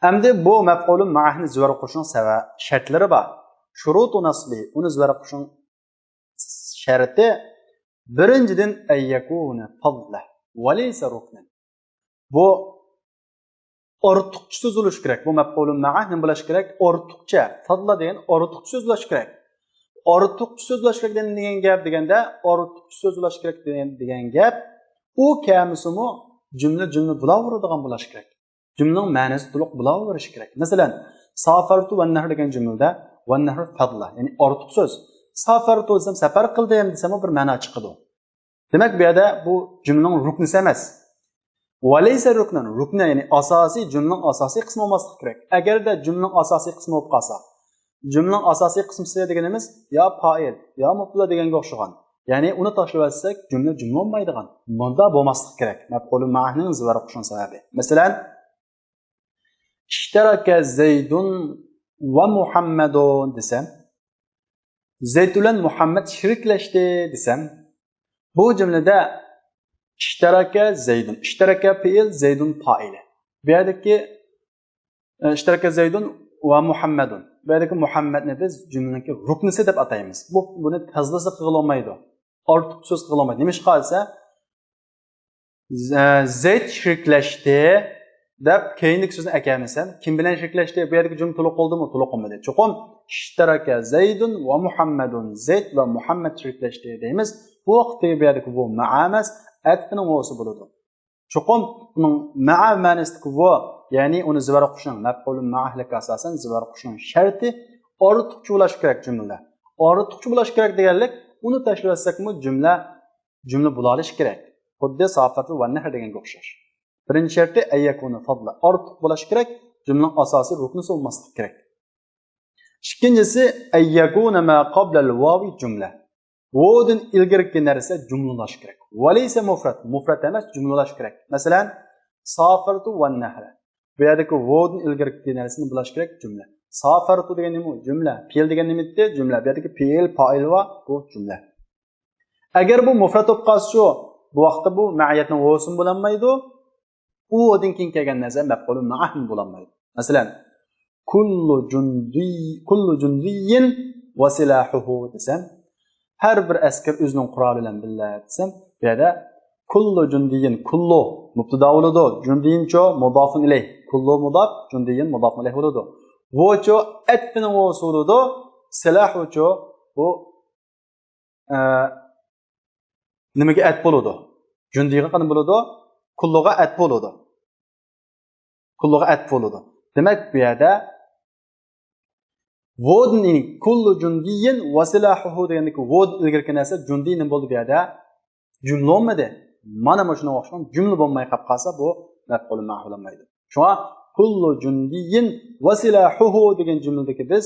ئەمدى بۇ مەپئۇلۇن مەئەنى زىۋەر قوشۇشنىڭ سەۋە-، شەرتلىرى بار. شۇرۇتۇ نەسبى، ئۇنى زىۋەر قوشۇشنىڭ شەرتى، بىرىنچىدىن، ئەييەكۇنە فەزلە ۋەلەيسە رۇكنەن. بۇ ئارتۇقچە سۆز بولۇشى كېرەك. بۇ مەپئۇلۇن مەئە نېمە بولۇشى كېرەك؟ ئارتۇقچە. فەزلە دېگەن ئارتۇقچە سۆز بولۇشى كېرەك. ئارتۇقچە سۆز بولۇشى كېرەك دېگەن، دېگەن گەپ دېگەندە، ئارتۇقچە سۆز بولۇشى كېرەك دېگەن، دېگەن گەپ، ئۇ كەلمىسىمۇ جۈملە، جۈملە بولاۋېرىدىغان بولۇشى كېرەك. جۈملىنىڭ مەنىسى تولۇق بولاۋېرىشى كېرەك. مەسىلەن، سافەرتۇ ۋەن نەھر دېگەن جۈملىدە ۋەن نەھر فەزلە، يەنى ئارتۇق سۆز. سافەرتۇ دېسەم، سەپەر قىلدىم دېسەممۇ بىر مەنا چىقىدۇ. دېمەك، بۇ يەردە بۇ جۈملىنىڭ رۇكنىسى ئەمەس. ۋەلەيسە رۇكنەن، رۇكنە، يەنى ئاساسىي، جۈملىنىڭ ئاساسىي قىسمى بولماسلىقى كېرەك. ئەگەردە جۈملىنىڭ ئاساسىي قىسمى بولۇپ قالسا، جۈملىنىڭ ئاساسىي قىسمىسى دېگىنىمىز يا پائىل، يا مۇبتەدا دېگەنگە ئوخشىغان. يەنى ئۇنى تاشلىۋەتسەك، جۈملە جۈملە بولمايدىغان. مۇندا بولماسلىقى كېرەك. مەپئۇلۇن مەئەنىڭ زىۋەر قوشۇلغان سەۋەبى. مەسىلەن، ئىشتەرەكە زەيدۇن ۋە مۇھەممەدۇن دېسەم، زەيد بىلەن مۇھەممەد شېرىكلەشتى دېسەم، بۇ جۈملىدە ئىشتەرەكە زەيدۇن، ئىشتەرەكە پېئىل، زەيدۇن پائىلى. بۇ يەردىكى، ئە، ئىشتەرەكە زەيدۇن ۋە مۇھەممەدۇن. بۇ يەردىكى مۇھەممەدنى بىز جۈملىنىڭكى رۇكنىسى دەپ ئاتايمىز. بۇ، بۇنى پەزلىسى قىلغىلى بولمايدۇ. ئارتۇق سۆز قىلغىلى بولمايدۇ. نېمىشقا دېسە، زە-، زەيد شېرىكلەشتى دەپ كەينىدىكى سۆزنى ئەكەلمىسەم، كىم بىلەن شېرىكلەشتى؟ بۇ يەردىكى جۈملە تولۇق بولدىمۇ؟ تولۇق بولمىدى. چوقۇم ئىشتەرەكە زەيدۇن ۋە مۇھەممەدۇن، زەيد ۋە مۇھەممەد شېرىكلەشتى دەيمىز. بۇ ۋاقىتتىكى بۇ يەردىكى ۋو مەئە ئەمەس، ئەتپىنىڭ ۋوسى بولىدۇ. چوقۇم ئۇنىڭ مەئە مەنىسىدىكى ۋو، يەنى ئۇنى زىۋەر قوشۇشنىڭ، مەپئۇلۇن مەئەھلىككە ئاساسەن زىۋەر قوشۇشنىڭ شەرتى ئارتۇقچە بولۇشى كېرەك جۈملىدە. ئارتۇقچە بولۇشى كېرەك دېگەنلىك، ئۇنى تاشلىۋەتسەكمۇ جۈملە جۈملە بولالىشى كېرەك. خۇددى سافەرتۇ ۋە نەھر دېگەنگە ئوخشاش. بىرىنچى شەرتى ئەييەكۇنە فەزلە. ئارتۇق بولۇشى كېرەك، جۈملىنىڭ ئاساسىي رۇكنىسى بولماسلىقى كېرەك. ئىككىنچىسى، ئەييەكۇنە ما قابلەل ۋاۋى جۈملە. ۋودىن ئىلگىرىكى نەرسە جۈملە بولۇشى كېرەك. ۋەلەيسە مۇفرەت، مۇفرەت ئەمەس، جۈملە بولۇشى كېرەك. مەسىلەن، سافەرتۇ ۋە نەھرە. بۇ يەردىكى ۋودىن ئىلگىرىكى نەرسىنى بولۇشى كېرەك جۈملە. سافەرتۇ دېگەن نېمە؟ جۈملە. پېئىل دېگەن نېمە ئىدى؟ جۈملە. بۇ يەردىكى پېئىل، پائىل ۋە بۇ جۈملە. ئەگەر بۇ مۇفرەت بولۇپ قالسىچۇ، بۇ ۋاقىتتا بۇ مەئىيەتنىڭ ۋوسىمۇ بولالمايدۇ. ئۇدىن كېيىن كەلگەن نەرسە مەپئۇلۇ مەئەھمۇ بولالمايدۇ. مەسىلەن، كۇللۇ جۇندىي، كۇللۇ جۇندىيىن ۋە سىلاھۇھۇ دېسەم، ھەر بىر ئەسكەر ئۆزىنىڭ قورالى بىلەن بىللە دېسەم، بۇ يەردە كۇللۇ جۇندىيىن، كۇللۇ مۇبتىدا بولىدۇ، جۇندىيىنچۇ مۇدافۇن ئىلەيھ، كۇللۇ مۇداف، جۇندىيىن مۇدافۇن ئىلەيھ بولىدۇ. ۋۇچۇ ئەتپىنىڭ ۋوسى بولىدۇ، سىلاھۇچۇ بۇ ئە، نېمىگە ئەت بولىدۇ؟ جۇندىغا قانداق بولىدۇ؟ كۇللۇغا ئەت بولىدۇ. كۇللۇغا ئەت بولىدۇ. دېمەك، بۇ يەردە ۋودىن، يەنى كۇللۇ جۇندىيىن ۋە سىلاھۇھۇ دېگەندىكى ۋودىن ئىلگىرىكى نەرسە جۇندى نېمە بولدى بۇ يەردە؟ جۈملە بولمىدى. مانا مۇشۇنىڭغا ئوخشىغان جۈملە بولماي قاپ قالسا، بۇ مەپئۇلۇ مەئەھۇ بولالمايدۇ. شۇڭا كۇللۇ جۇندىيىن ۋە سىلاھۇھۇ دېگەن جۈملىدىكى بىز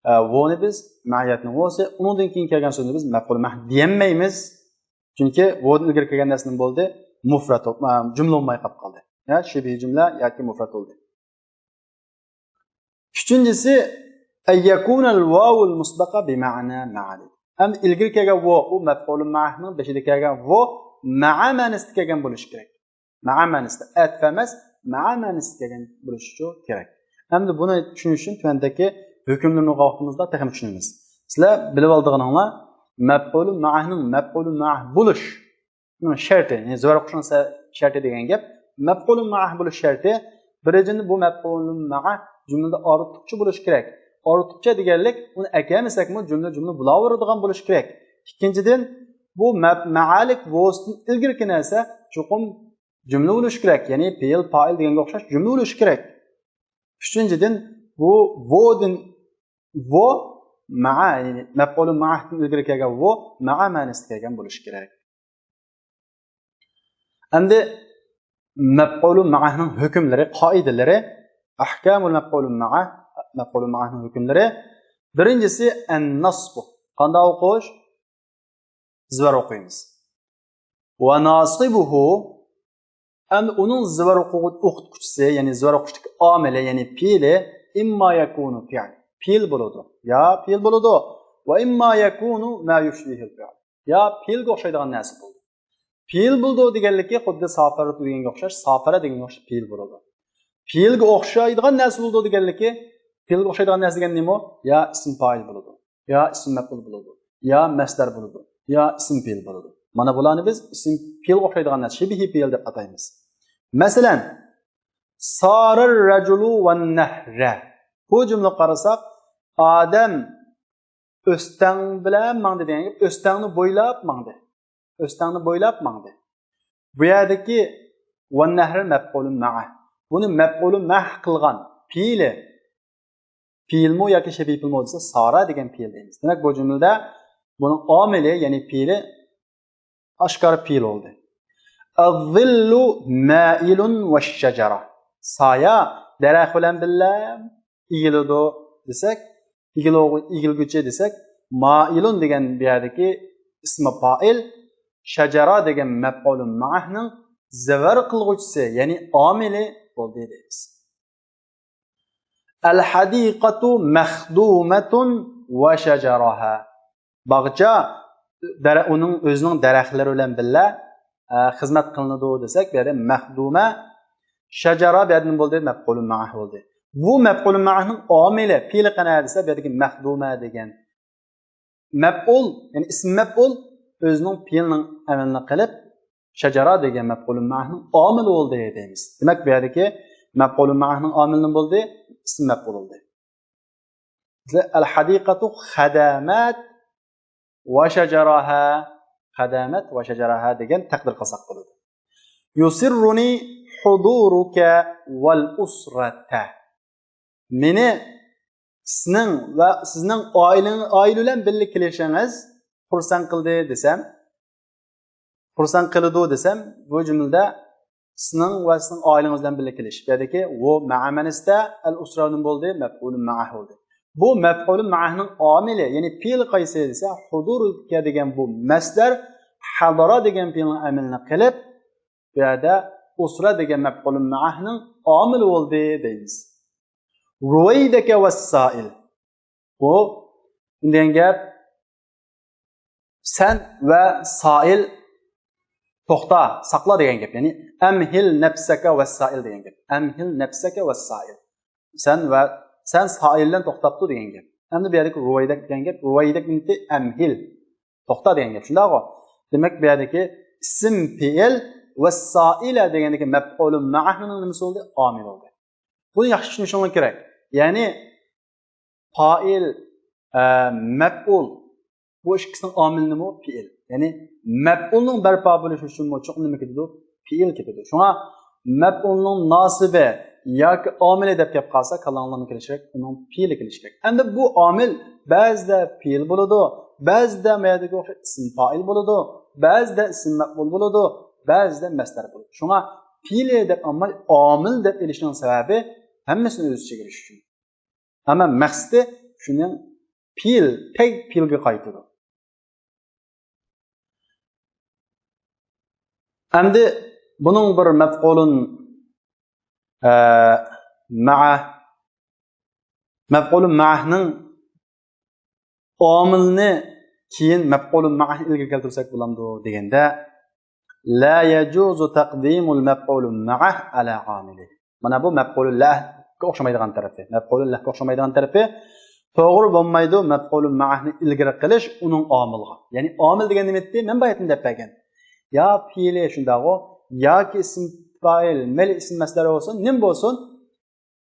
ئە، ۋونى بىز مەئىيەتنىڭ ۋوسى، ئۇنىڭدىن كېيىن كەلگەن سۆزنى بىز مەپئۇل مەھ دېيەلمەيمىز. چۈنكى ۋودىن ئىلگىرى كەلگەن نەرسە نېمە بولدى؟ مۇفرەت، ئە، جۈملە بولماي قاپ قالدى. يا شىبھى جۈملە ياكى مۇفرەت بولدى. ئۈچىنچىسى، ئەن يەكۇنەل ۋاۋۇل مۇسبەقە بىمەئنا مەئا دېدى. ئەمدى ئىلگىرى كەلگەن ۋو، ئۇ مەپئۇل مەھنىڭ بېشىدا كەلگەن ۋو مەئا مەنىسىدە كەلگەن بولۇشى كېرەك. مەئا مەنىسىدە، ئەتپ ئەمەس، مەئا مەنىسىدە كەلگەن بولۇشى كېرەك. ئەمدى بۇنى چۈشىنىش ئۈچۈن تۆۋەندىكى ھۆكۈملىرىنى ئوقۇغان ۋاقتىمىزدا تېخىمۇ چۈشىنىمىز. سىلەر بىلىۋالىدىغىنىڭلار، مەپئۇلۇ مەئانىڭ مەپئۇلۇ مەئا بولۇش شەرتى، يەنى زىۋەر قوشۇش شەرتى دېگەن گەپ. مەپئۇلۇ مەئا بولۇش شەرتى، بىرىنچىدىن، بۇ مەپئۇلۇ مەئا جۈملىدە ئارتۇقچە بولۇش كېرەك. ئارتۇقچە دېگەنلىك، ئۇنى ئەكەلمىسەكمۇ جۈملە جۈملە بولاۋېرىدىغان بولۇش كېرەك. ئىككىنچىدىن، بۇ مەپ-، مەئەلىك ۋوستىن ئىلگىرىكى نەرسە چوقۇم جۈملە بولۇشى كېرەك. يەنى پېئىل، پائىل دېگەنگە ئوخشاش جۈملە بولۇشى كېرەك. ئۈچىنچىدىن، بۇ ۋودىن، ۋو مەئە، يەنى مەپئۇلۇ مەئەدىن ئىلگىرى كەلگەن ۋو مەئە مەنىسىدە كەلگەن بولۇشى كېرەك. ئەمدى مەپئۇلۇ مەئەنىڭ ھۆكۈملىرى، قائىدىلىرى، ئەھكامۇل مەپئۇلۇ مەئە، مەپئۇلۇ مەئەنىڭ ھۆكۈملىرى. بىرىنچىسى، ئەن نەسبۇ. قانداق ئوقۇش؟ زىبار ئوقۇيمىز. ۋە ناسىبۇھۇ، ئەمدى ئۇنىڭ زىبار ئوقۇغۇ-، ئوقۇتقۇچىسى، يەنى زىبار ئوقۇشتىكى ئامىلى، يەنى پېئىلى، ئىمما يەكۇنۇ پېئىل، پېئىل بولىدۇ. يا پېئىل بولىدۇ. ۋە ئىمما يەكۇنۇ ما يۇشبىھۇل پېئىل. يا پېئىلگە ئوخشايدىغان نەرسە بولىدۇ. پېئىل بولىدۇ دېگەنلىكى خۇددى سافەرە دېگەنگە ئوخشاش، سافەرە دېگەنگە ئوخشاش پېئىل بولىدۇ. پېئىلگە ئوخشايدىغان نەرسە بولىدۇ دېگەنلىكى، پېئىلگە ئوخشايدىغان نەرسە دېگەن نېمە؟ يا ئىسىم پائىل بولىدۇ، يا ئىسىم مەپئۇل بولىدۇ، يا مەسدەر بولىدۇ، يا ئىسىم پېئىل بولىدۇ. مانا بۇلارنى بىز ئىسىم پېئىلگە ئوخشايدىغان نەرسە، شىبىھى پېئىل دەپ ئاتايمىز. مەسىلەن، سارەر رەجۇلۇ ۋەن نەھرە. بۇ جۈملىگە قارىساق، ئادەم ئۆستەڭ بىلەن ماڭدى دېگەن گەپ، ئۆستەڭنى بويلاپ ماڭدى. ئۆستەڭنى بويلاپ ماڭدى. بۇ يەردىكى ۋەن نەھرى مەپئۇلۇن مەئە. بۇنى مەپئۇلۇن مەئە قىلغان پېئىلى، پېئىلمۇ ياكى شەبىھ پېئىلمۇ دېسە، سارا دېگەن پېئىل دەيمىز. دېمەك، بۇ جۈملىدە بۇنىڭ ئامىلى، يەنى پېئىلى ئاشكارا پېئىل بولدى. ئەززىللۇ مائىلۇن ۋەششەجەرە. سايە دەرەخ بىلەن بىللە ئېگىلىدۇ دېسەك، ئېگىلىدۇ، ئېگىلگۈچى دېسەك، مائىلۇن دېگەن بۇ يەردىكى ئىسمى پائىل، شەجەرە دېگەن مەپئۇلۇن مەئەنىڭ زىبار قىلغۇچىسى، يەنى ئامىلى بولدى دەيمىز. ئەل ھەدىقەتۇ مەخدۇمەتۇن ۋە شەجەرەھا. باغچە، دەرە-، ئۇنىڭ ئۆزىنىڭ دەرەخلىرى بىلەن بىللە، ئە، خىزمەت قىلىنىدۇ دېسەك، بۇ يەردە مەخدۇمە، شەجەرە بۇ يەردە نېمە بولدى؟ مەپئۇلۇن مەئە بولدى. بۇ مەپئۇلۇن مەئەنىڭ ئامىلى، پېئىلى قەنە دېسە، بۇ يەردىكى مەخدۇمە دېگەن مەپئۇل، يەنى ئىسىم مەپئۇل ئۆزىنىڭ پېئىلىنىڭ ئەمىلىنى قىلىپ، شەجەرە دېگەن مەپئۇلۇن مەئەنىڭ ئامىلى بولدى دەيمىز. دېمەك، بۇ يەردىكى مەپئۇلۇن مەئەنىڭ ئامىلى نېمە بولدى؟ ئىسىم مەپئۇل بولدى. مەسىلەن، ئەل ھەدىقەتۇ خەدەمەت ۋە شەجەرەھا، خەدەمەت ۋە شەجەرەھا دېگەن تەقدىر قىلساق بولىدۇ. يۇسىررۇنى ھۇدۇرۇكە ۋەل ئۇسرەتە. مېنى سىزنىڭ ۋە سىزنىڭ ئائىلىڭ-، ئائىلە بىلەن بىللە كېلىشىڭىز خۇرسەن قىلدى دېسەم، خۇرسەن قىلىدۇ دېسەم، بۇ جۈملىدە سىزنىڭ ۋە سىزنىڭ ئائىلىڭىز بىلەن بىللە كېلىش. بۇ يەردىكى ۋۇ مەئە مەنىسىدە ئەل ئۇسرا نېمە بولدى؟ مەپئۇلۇن مەئە بولدى. بۇ مەپئۇلۇن مەئەنىڭ ئامىلى، يەنى پېئىلى قايسى دېسە، ھۇدۇرۇكە دېگەن بۇ مەسدەر ھەدەرە دېگەن پېئىلنىڭ ئەمىلىنى قىلىپ، بۇ يەردە ئۇسرا دېگەن مەپئۇلۇن مەئەنىڭ ئامىلى بولدى دەيمىز. روەيدەكە ۋەسسائىل. بۇ دېگەن گەپ، سەن ۋە سائىل توختا، ساقلا دېگەن گەپ. يەنى ئەمھىل نەپسەكە ۋەسسائىل دېگەن گەپ. ئەمھىل نەپسەكە ۋەسسائىل. سەن ۋە، سەن سائىل بىلەن توختاپ تۇر دېگەن گەپ. ئەمدى بۇ يەردىكى روەيدەك دېگەن گەپ، روەيدەك نېمىتى؟ ئەمھىل. توختا دېگەن گەپ. شۇنداقغۇ؟ دېمەك، بۇ يەردىكى ئىسىم پېئىل ۋەسسائىلە دېگەندىكى مەپئۇلۇن مەئەنىڭ نېمىسى بولدى؟ ئامىلى بولدى. بۇنى ياخشى چۈشىنىشىڭلار كېرەك. يەنى پائىل، ئە، مەپئۇل، بۇ ئىككىسىنىڭ ئامىلى نېمە؟ پېئىل. يەنى مەپئۇلنىڭ بەرپا بولۇشى ئۈچۈنمۇ چوقۇم نېمە كېتىدۇ؟ پېئىل كېتىدۇ. شۇڭا مەپئۇلنىڭ ناسىبى ياكى ئامىلى دەپ گەپ قالسا، كاللاڭلارنى كېلىشى كېرەك، ئۇنىڭ پېئىلى كېلىشى كېرەك. ئەمدى بۇ ئامىل بەزىدە پېئىل بولىدۇ، بەزىدە مەيەردىكى ئوخشاش ئىسىم پائىل بولىدۇ، بەزىدە ئىسىم مەپئۇل بولىدۇ، بەزىدە مەسدەر بولىدۇ. شۇڭا پېئىلى دەپ ئالماي، ئامىل دەپ ئېلىشنىڭ سەۋەبى ھەممىسىنى ئۆز ئىچىگە ئېلىش ئۈچۈن. ئەمما مەقسىتى شۇنىڭ پېئىل، تەگ پېئىلگە قايتىدۇ. ئەمدى بۇنىڭ بىر مەپئۇلۇن، ئە، مەئە، مەپئۇلۇن مەئەنىڭ ئامىلنى كېيىن مەپئۇلۇن مەئەنى ئىلگىرى كەلتۈرسەك بولامدۇ دېگەندە، لا يجوز تقديم المفعول معه على عامله. مانا بۇ مەپئۇلۇن لەھكە ئوخشىمايدىغان تەرىپى. مەپئۇلۇن لەھكە ئوخشىمايدىغان تەرىپى، توغرا بولمايدۇ مەپئۇلۇن مەئەنى ئىلگىرى قىلىش ئۇنىڭ ئامىلىغا. يەنى ئامىل دېگەن نېمە ئىدى؟ مەن بايىتىن دەپ بەرگەن. يا پېئىلى شۇنداقغۇ، ياكى ئىسىم پائىل، مەيلى ئىسىم مەسدەر بولسۇن، نېمە بولسۇن،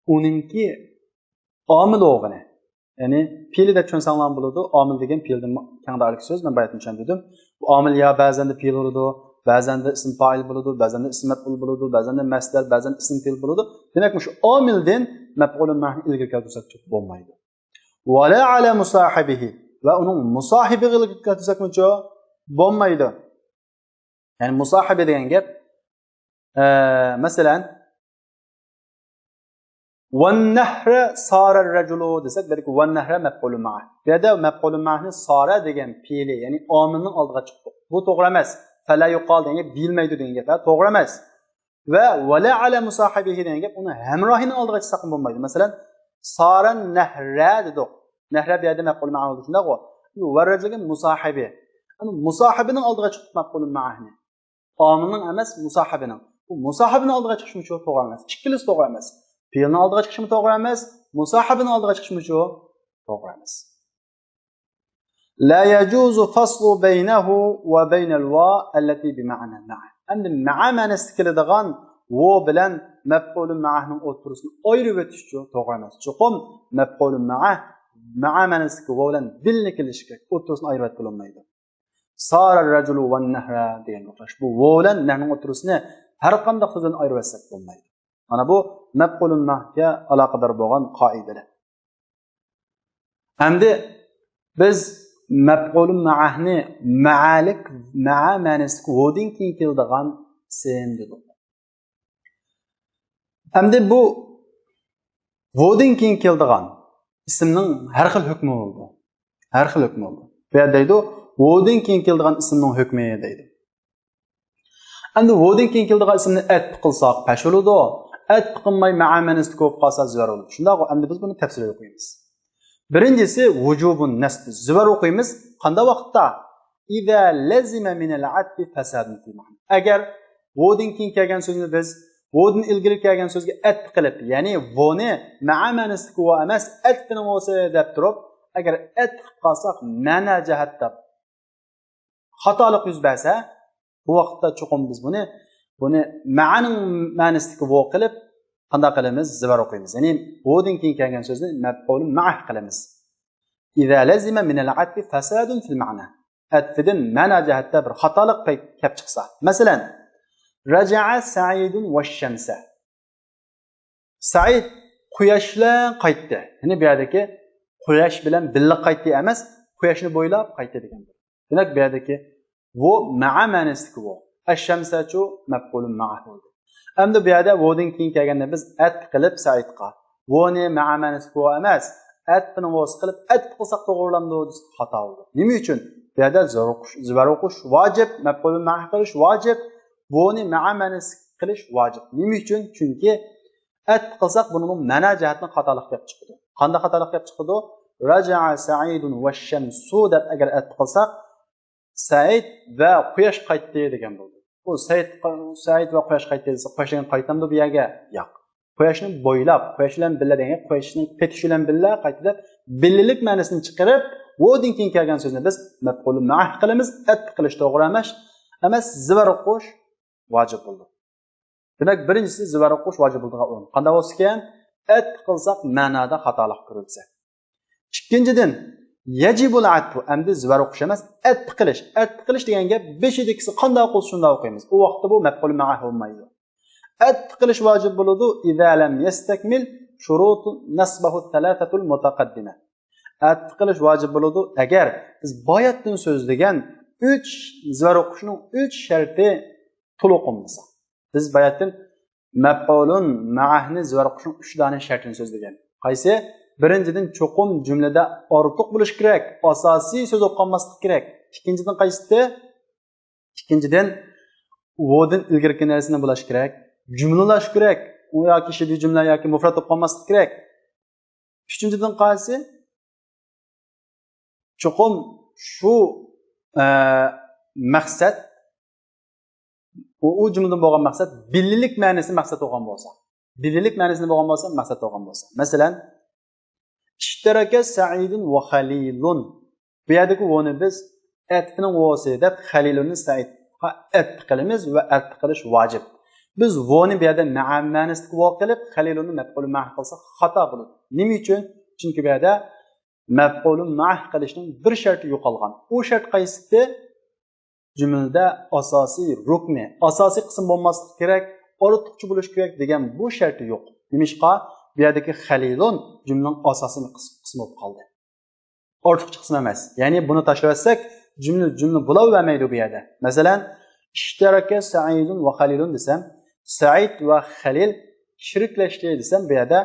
ئۇنىڭكى ئامىل بولغىنى. يەنى پېئىلى دەپ چۈشەنسەڭلارمۇ بولىدۇ. ئامىل دېگەن پېئىلدىن كەڭ دائىرىلىك سۆز، مەن باياتىن چۈشەندۈردۈم. بۇ ئامىل يا بەزەندە پېئىل بولىدۇ، بەزەندە ئىسىم پائىل بولىدۇ، بەزەندە ئىسىم مەپئۇل بولىدۇ، بەزەندە مەسدەر، بەزەندە ئىسىم پېئىل بولىدۇ. دېمەك، مۇشۇ ئامىلدىن مەپئۇلۇن مەھنى ئىلگىرى كەلتۈرسەك بولمايدۇ. ۋەلا ئەلە مۇساھىبىھى، ۋە ئۇنىڭ مۇساھىبىغا ئىلگىرى كەلتۈرسەكمۇچۇ بولمايدۇ. يەنى مۇساھىبە دېگەن گەپ، ئە، مەسىلەن، ۋەننەھرە سارەر رەجۇلۇ دېسەك، بۇ يەردىكى ۋەننەھرە مەپئۇلۇ مەئە. بۇ يەردە مەپئۇلۇ مەئەنى سارە دېگەن پېئىلى، يەنى ئامىلنىڭ ئالدىغا چىقتۇق. بۇ توغرا ئەمەس. فەلا يۇقال دېگەن گەپ توغرا ئەمەس. ۋە ۋەلا ئەلە مۇساھىبىھى دېگەن گەپ ئۇنى ھەمراھىنىڭ ئالدىغا چىقساقمۇ بولمايدۇ. مەسىلەن، سارەن نەھرە دېدۇق. نەھرە بۇ يەردە مەپئۇل مەئۇل شۇنداقغۇ. ۋەررەجۇلگە مۇساھىبى. ئەمما مۇساھىبىنىڭ ئالدىغا چىقتۇق مەپئۇل مەئەنى. ئامىلنىڭ ئەمەس، مۇساھىبىنىڭ. بۇ مۇساھىبىنىڭ ئالدىغا چىقىشمۇچۇ توغرا ئەمەس. ئىككىلىسى توغرا ئەمەس. پېئىلنىڭ ئالدىغا چىقىشمۇ توغرا ئەمەس. مۇساھىبىنىڭ ئالدىغا چىقىشمۇچۇ توغرا ئەمەس. لا يجوز فصل بينه وبين الواو التي بمعنى مع. ئەمدى مەئە مەنىسىدە كېلىدىغان ۋو بىلەن مەپئۇلۇ مەئەنىڭ ئوتتۇرىسىنى ئايرىۋېتىشچۇ توغرا ئەمەس. چوقۇم مەپئۇلۇ مەئە، مەئە مەنىسىدىكى ۋو بىلەن بىللە كېلىشى كېرەك. ئوتتۇرىسىنى ئايرىۋەتكىلى بولمايدۇ. سارەر رەجۇلۇ ۋەننەھرە دېگەنگە ئوخشاش. بۇ ۋو بىلەن نەھنىڭ ئوتتۇرىسىنى ھەر قانداق سۆز بىلەن ئايرىۋەتسەك بولمايدۇ. مانا بۇ مەپئۇلۇن مەھكە ئالاقىدار بولغان قائىدىلەر. ئەمدى بىز مەپئۇلۇن مەئەنى مەئەلىك، مەئە مەنىسىدىكى ۋودىن كېيىن كېلىدىغان ئىسىم دېدۇق. ئەمدى بۇ ۋودىن كېيىن كېلىدىغان ئىسىمنىڭ ھەر خىل ھۆكمى بولىدۇ. ھەر خىل ھۆكمى بولىدۇ. بۇ يەردە دەيدۇ، ۋودىن كېيىن كېلىدىغان ئىسىمنىڭ ھۆكمى دەيدۇ. ئەمدى ۋودىن كېيىن كېلىدىغان ئىسىمنى ئەتپە قىلساق پەش بولىدۇ. ئەتپە قىلماي مەئە مەنىسىدە بولۇپ قالسا زىۋار بولىدۇ. شۇنداققۇ، ئەمدى بىز بۇنى تەپسىلىي ئوقۇيمىز. بىرىنچىسى ۋۇجۇبۇن نەسب. زىۋار ئوقۇيمىز. قانداق ۋاقىتتا؟ ئىزا لەزىمە مىنەل ئەتفى فەسادۇن فىل مەئنا. ئەگەر ۋودىن كېيىن كەلگەن سۆزنى بىز ۋودىن ئىلگىرى كەلگەن سۆزگە ئەتپە قىلىپ، يەنى ۋونى مەئە مەنىسىدىكى ۋو ئەمەس، ئەتپىنىڭ ۋوسى دەپ تۇرۇپ، ئەگەر ئەتپە قىلىپ قالساق، مەنا جەھەتتە خاتالىق يۈز بەرسە، بۇ ۋاقىتتا چوقۇم بىز بۇنى، بۇنى مەئەنىڭ مەنىسىدىكى ۋو قىلىپ، قانداق قىلىمىز؟ زىۋار ئوقۇيمىز. يەنى ۋودىن كېيىن كەلگەن سۆزنى مەپئۇلۇن مەئە قىلىمىز. ئىزا لەزىمە مىنەل ئەتفى فەسادۇن فىل مەئنا. ئەتفىدىن مەنا جەھەتتە بىر خاتالىق پەي-، كەپ چىقسا. مەسىلەن، رەجەئە سەئىدۇن ۋەششەمسە. سەئىد قۇياش بىلەن قايتتى. يەنى بۇ يەردىكى قۇياش بىلەن بىللە قايتتى ئەمەس، قۇياشنى بويلاپ قايتتى دېگەن. دېمەك، بۇ يەردىكى ۋو مەئە مەنىسىدىكى ۋو. ئەششەمسەچۇ مەپئۇلۇن مەئە بولدى. ئەمدى بۇ يەردە ۋودىن كېيىن كەلگەندە بىز ئەتپ قىلىپ سەئىدقا. ۋونى مەئە مەنىسىدىكى ۋو ئەمەس، ئەتپىنىڭ ۋوسى قىلىپ ئەتپ قىلساق توغرىلامدۇ دېسە خاتا بولىدۇ. نېمە ئۈچۈن؟ بۇ يەردە زىۋار ئوقۇش، زىۋار ئوقۇش ۋاجىپ، مەپئۇلۇن مەئە قىلىش ۋاجىپ، ۋونى مەئە مەنىسى قىلىش ۋاجىپ. نېمە ئۈچۈن؟ چۈنكى ئەتپ قىلساق بۇنىڭ مەنا جەھەتتىن خاتالىق كەپ چىقىدۇ. قانداق خاتالىق كەپ چىقىدۇ؟ رەجەئە سەئىدۇن ۋەششەمسۇ دەپ ئەگەر ئەتپ قىلساق، سەئىد ۋە قۇياش قايتتى دېگەن بولدى. بۇ سەئىد، سەئىد ۋە قۇياش قايتتى دېسە، قۇياش دېگەن قايتامدۇ بۇ يەرگە؟ ياق. قۇياشنى بويلاپ، قۇياش بىلەن بىللە دېگەن، قۇياشنىڭ پېتىشى بىلەن بىللە قايتتى دەپ، بىللىلىك مەنىسىنى چىقىرىپ، ۋودىن كېيىن كەلگەن سۆزنى بىز مەپئۇلۇن مەئە قىلىمىز، ئەتپ قىلىش توغرا ئەمەس، ئەمەس، زىۋار ئوقۇش ۋاجىپ بولىدۇ. دېمەك، بىرىنچىسى زىۋار ئوقۇش ۋاجىپ بولىدىغان ئورۇن. قانداق بولسىكەن؟ ئەتپ قىلساق مەنادا خاتالىق كۆرۈلسە. ئىككىنچىدىن، يەجىبۇل ئەتپۇ، ئەمدى زىۋار ئوقۇش ئەمەس، ئەتپ قىلىش. ئەتپ قىلىش دېگەن گەپ بېشىدىكىسى قانداق ئوقۇلسا شۇنداق ئوقۇيمىز. ئۇ ۋاقىتتا بۇ مەپئۇل مەئە بولمايدۇ. ئەتپ قىلىش ۋاجىپ بولىدۇ، ئىزا لەم يەستەكمىل شۇرۇتۇ نەسبەھۇ سەلاسەتۇل مۇتەقەددىمە. ئەتپ قىلىش ۋاجىپ بولىدۇ، ئەگەر بىز باياتتىن سۆزلىگەن ئۈچ زىۋار ئوقۇشنىڭ ئۈچ شەرتى تولۇق بولمىسا. بىز باياتتىن مەپئۇلۇن مەئەھنى زىۋار ئوقۇشنىڭ ئۈچ دانە شەرتىنى سۆزلىگەن. قايسى؟ بىرىنچىدىن، چوقۇم جۈملىدە ئارتۇق بولۇش كېرەك، ئاساسىي سۆز بولۇپ قالماسلىق كېرەك. ئىككىنچىدىن، قايسىتى؟ ئىككىنچىدىن، ۋودىن ئىلگىرىكى نەرسىنى بولاش كېرەك، جۈملىلاش كېرەك، ئۇ ياكى شىبھى جۈملە ياكى مۇفرەت بولۇپ قالماسلىق كېرەك. ئۈچىنچىدىن، قايسى؟ چوقۇم شۇ، ئە، مەقسەت، ئۇ، ئۇ جۈملىدىن بولغان مەقسەت بىللىلىك مەنىسى مەقسەت بولغان بولسا. بىللىلىك مەنىسىنى بولغان بولسا، مەقسەت بولغان بولسا. مەسىلەن، ئىشتەرەكە سەئىدۇن ۋە خەلىلۇن. بۇ يەردىكى ۋونى بىز ئەتپىنىڭ ۋوسى دەپ، خەلىلۇننى سەئىدقا ئەتپ قىلىمىز ۋە ئەتپ قىلىش ۋاجىپ. بىز ۋونى بۇ يەردە مەئە مەنىسىدىكى ۋو قىلىپ، خەلىلۇننى مەپئۇل مەئە قىلساق خاتا بولىدۇ. نېمە ئۈچۈن؟ چۈنكى بۇ يەردە مەپئۇلۇن مەئە قىلىشنىڭ بىر شەرتى يوقالغان. ئۇ شەرت قايسىدى؟ جۈملىدە ئاساسىي رۇكنى، ئاساسىي قىسىم بولماسلىقى كېرەك، ئارتۇقچە بولۇشى كېرەك دېگەن بۇ شەرتى يوق. نېمىشقا؟ بۇ يەردىكى خەلىلۇن جۈملىنىڭ ئاساسىي قىس-، قىسمى بولۇپ قالدى. ئارتۇقچە قىسىم ئەمەس. يەنى بۇنى تاشلىۋەتسەك، جۈملە، جۈملە بولاۋەرمەيدۇ بۇ يەردە. مەسىلەن، ئىشتەرەكە سەئىدۇن ۋە خەلىلۇن دېسەم، سەئىد ۋە خەلىل شېرىكلەشتى دېسەم، بۇ يەردە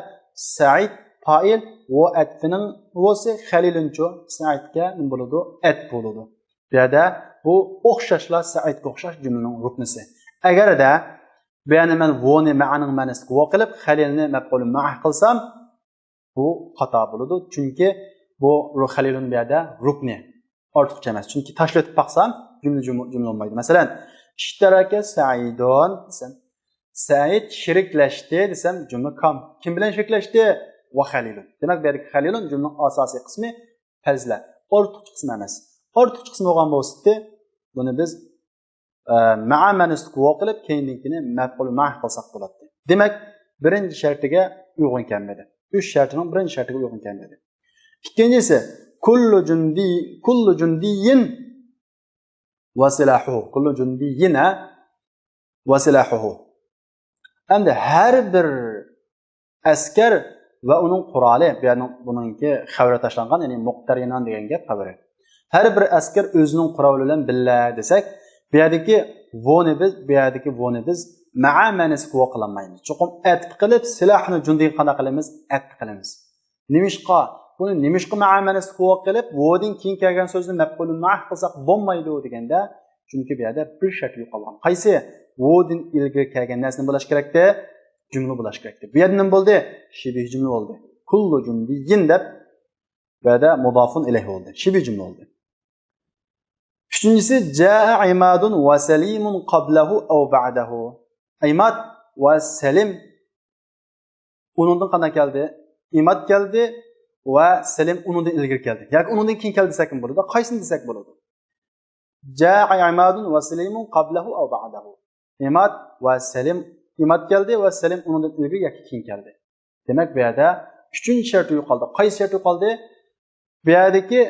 سەئىد پائىل، ۋە ئەتپىنىڭ ۋوسى خەلىلۇنچۇ، سەئىدكە نېمە بولىدۇ؟ ئەتپ بولىدۇ. بۇ يەردە بۇ ئوخشاشلا سەئىدكە ئوخشاش جۈملىنىڭ رۇكنىسى. ئەگەردە بۇ يەردە مەن ۋونى مەئەنىڭ مەنىسىگە ۋو قىلىپ، خەلىلنى مەپئۇلۇن مەئە قىلسام، بۇ خاتا بولىدۇ. چۈنكى بۇ رۇ-، خەلىلۇن بۇ يەردە رۇكنى، ئارتۇقچە ئەمەس. چۈنكى تاشلىۋېتىپ باقسام، جۈملە، جۈملە، جۈملە بولمايدۇ. مەسىلەن، ئىشتەرەكە سەئىدۇن دېسەم، سەئىد شېرىكلەشتى دېسەم، جۈملە كام. كىم بىلەن شېرىكلەشتى؟ ۋە خەلىلۇن. دېمەك، بۇ يەردىكى خەلىلۇن جۈملىنىڭ ئاساسىي قىسمى، پەزلە. ئارتۇقچە قىسمى ئەمەس. ئارتۇقچە قىسمى بولغان بولسىدى، بۇنى بىز ئە، مەئە مەنىسىدىكى ۋو قىلىپ، كەينىدىكىنى مەپئۇل مەئە قىلساق بولاتتى. دېمەك، بىرىنچى شەرتىگە ئۇيغۇن كەلمىدى. ئۈچ شەرتىنىڭ بىرىنچى شەرتىگە ئۇيغۇن كەلمىدى. ئىككىنچىسى، كۇللۇ جۇندى، كۇللۇ جۇندىيىن ۋە سىلاھۇ. كۇللۇ جۇندىيىن، ھە؟ ۋە سىلاھۇ. ئەمدى ھەر بىر ئەسكەر ۋە ئۇنىڭ قورالى، بۇ يەرنىڭ، بۇنىڭكى خەۋىرى تاشلانغان، يەنى مۇقتەرىنان دېگەن گەپ خەۋىرى. ھەر بىر ئەسكەر ئۆزىنىڭ قورالى بىلەن بىللە دېسەك، بۇ يەردىكى ۋونى بىز، بۇ يەردىكى ۋونى بىز مەئە مەنىسىگە ۋو قىلالمايمىز. چوقۇم ئەتپ قىلىپ، سىلاھنى جۇندىگە قانداق قىلىمىز؟ ئەتپ قىلىمىز. نېمىشقا؟ بۇنى نېمىشقا مەئە مەنىسىگە ۋو قىلىپ، ۋودىن كېيىن كەلگەن سۆزنى مەپئۇلۇن مەئە قىلساق بولمايدۇ دېگەندە، چۈنكى بۇ يەردە بىر شەرت يوقالغان. قايسى؟ ۋودىن ئىلگىرى كەلگەن نەرسە نېمە بولاش كېرەكتى؟ جۈملە بولاش كېرەكتى. بۇ يەردە نېمە بولدى؟ شىبىھ جۈملە بولدى. كۇللۇ جۇندىيىن دەپ بۇ يەردە مۇدافۇن ئىلەيھ بولدى. شىبىھ جۈملە بولدى. ئۈچىنچىسى، جاء عىمادۇن ۋە سەلىمۇن قابلەھۇ ئەۋ بەئدەھۇ. ئىماد ۋە سەلىم ئۇنىڭدىن قانداق كەلدى؟ ئىماد كەلدى ۋە سەلىم ئۇنىڭدىن ئىلگىرى كەلدى. ياكى ئۇنىڭدىن كېيىن كەلدى دېسەكمۇ بولىدۇ. قايسىنى دېسەك بولىدۇ؟ جاء عماد وسليم قبله أو بعده. ئىماد ۋە سەلىم، ئىماد كەلدى ۋە سەلىم ئۇنىڭدىن ئىلگىرى ياكى كېيىن كەلدى. دېمەك، بۇ يەردە ئۈچىنچى شەرت يوقالدى. قايسى شەرت يوقالدى؟ بۇ يەردىكى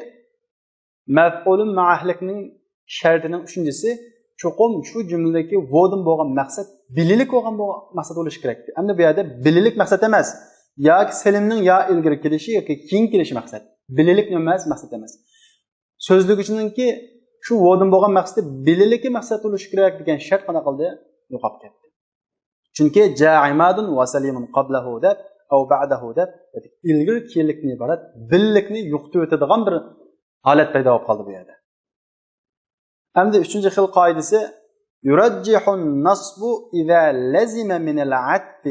مەپئۇلۇن مەئەھلىكنىڭ شەرتىنىڭ ئۈچىنچىسى، چوقۇم شۇ جۈملىدىكى ۋودىن بولغان مەقسەت بىللىك بولغان بولغان مەقسەت بولۇشى كېرەكتى. ئەمدى بۇ يەردە بىللىك مەقسەت ئەمەس. ياكى سەلىمنىڭ يا ئىلگىرى كېلىشى ياكى كېيىن كېلىشى مەقسەت. بىللىك ئەمەس، مەقسەت ئەمەس. سۆزلىگۈچىنىڭكى شۇ ۋودىن بولغان مەقسىتى بىللىكى مەقسەت بولۇشى كېرەك دېگەن شەرت قانداق قىلدى؟ يوقاپ كەتتى. چۈنكى جاء عماد وسليم قبله دەپ، أو بعده دەپ، ئىلگىرى كېيىنلىكتىن ئىبارەت بىللىكنى يوقىتىۋېتىدىغان بىر ھالەت پەيدا بولۇپ قالدى بۇ يەردە. ئەمدى ئۈچىنچى خىل قائىدىسى، يرجح النصب إذا لزم من العطف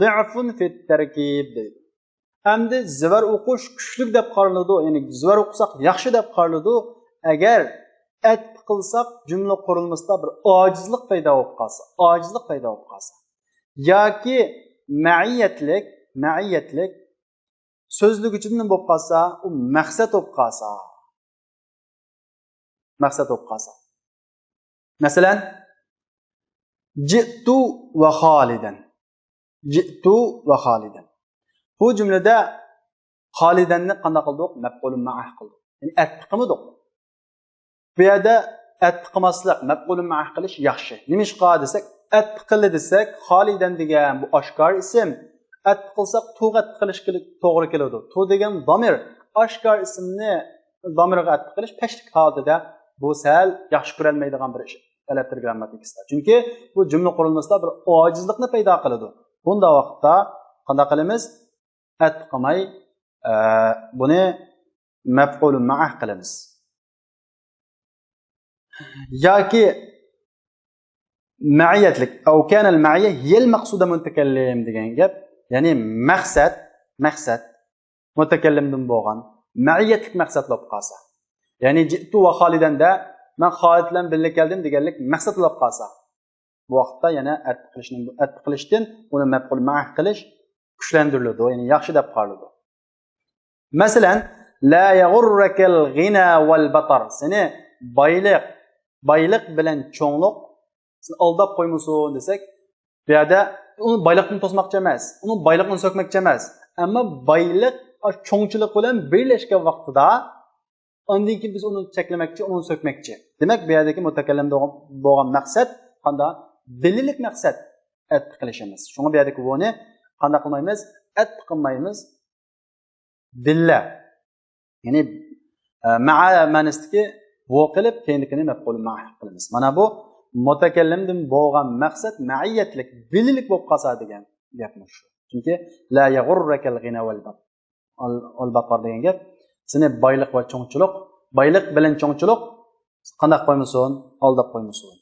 ضعف في التركيب دەيدۇ. ئەمدى زىۋەر ئوقۇش كۈچلۈك دەپ قارىلىدۇ، يەنى زىۋەر ئوقۇساق ياخشى دەپ قارىلىدۇ. ئەگەر ئەتپ قىلساق جۈملە قۇرۇلمىسىدا بىر ئاجىزلىق پەيدا بولۇپ قالسا، ئاجىزلىق پەيدا بولۇپ قالسا، ياكى مەئىيەتلىك، مەئىيەتلىك سۆزلىگۈچىدىن بولۇپ قالسا، ئۇ مەقسەت بولۇپ قالسا، مەقسەت بولۇپ قالسا. مەسىلەن، جىئتۇ ۋە خالىدەن. جىئتۇ ۋە خالىدەن. بۇ جۈملىدە خالىدەننى قانداق قىلدۇق؟ مەپئۇلۇن مەئەھ قىلدۇق. يەنى ئەتپ قىلمىدۇق. بۇ يەردە ئەتپ قىلماسلىق، مەپئۇلۇن مەئەھ قىلىش ياخشى. نېمىشقا دېسەك، ئەتپ قىلدى دېسەك، خالىدەن دېگەن بۇ ئاشكارا ئىسىم. ئەتپ قىلساق، تۇغا ئەتپ قىلىش كېلى-، توغرا كېلىدۇ. تۇ دېگەن دامىر، ئاشكارا ئىسىمنى دامىرغا ئەتپ قىلىش پەشلىك ھالىتىدە بۇ سەل ياخشى كۆرەلمەيدىغان بىر ئىش ئەلەپتىر گرامماتىكىسىدا. چۈنكى بۇ جۈملە قۇرۇلمىسىدا بىر ئاجىزلىقنى پەيدا قىلىدۇ. بۇنداق ۋاقىتتا قانداق قىلىمىز؟ ئەتپ قىلماي، ئە، بۇنى مەپئۇلۇن مەئەھ قىلىمىز. ياكى مەئىيەتلىك، أو كان المعية هي المقصودة متكلم دېگەن گەپ. يەنى مەقسەت، مەقسەت مۇتەكەللىمدىن بولغان مەئىيەتلىك مەقسەت بولۇپ قالسا. يەنى جىئتۇ ۋە خالىدەندە مەن خالىد بىلەن بىللە كەلدىم دېگەنلىك مەقسەت بولۇپ قالسا. بۇ ۋاقىتتا يەنە ئەتپ قىلىشنىڭ، ئەتپ قىلىشتىن ئۇنى مەپئۇل مەئەھ قىلىش كۈچلەندۈرۈلىدۇ، يەنى ياخشى دەپ قارىلىدۇ. مەسىلەن، لا يغرك الغنى والبطر، سېنى بايلىق، بايلىق بىلەن چوڭلۇق سېنى ئالداپ قويمىسۇن دېسەك، بۇ يەردە ئۇنى بايلىقتىن توسماقچى ئەمەس، ئۇنىڭ بايلىقىنى سۆكمەكچى ئەمەس، ئەمما بايلىق چوڭچىلىق بىلەن بىرلەشكەن ۋاقتىدا، ئاندىن كېيىن بىز ئۇنى چەكلىمەكچى، ئۇنى سۆكمەكچى. دېمەك، بۇ يەردىكى مۇتەكەللىمدە بولغان مەقسەت قانداق؟ بىللىلىك مەقسەت ئەتپە قىلىشىمىز. شۇڭا بۇ يەردىكى ۋونى قانداق قىلمايمىز؟ ئەتپە قىلمايمىز. بىللە. يەنى، ئە، مەئە مەنىسىدىكى ۋو قىلىپ، كەينىدىكىنى مەپئۇل مەئە قىلىمىز. مانا بۇ مۇتەكەللىمدىن بولغان مەقسەت مەئىيەتلىك، بىللىلىك بولۇپ قالسا دېگەن گەپ مۇشۇ. چۈنكى لا يغرك الغنى والبطر. ئال-، ئالباتلار دېگەن گەپ، سېنى بايلىق ۋە چوڭچىلىق، بايلىق بىلەن چوڭچىلىق قانداق قويمىسۇن؟ ئالداپ قويمىسۇن.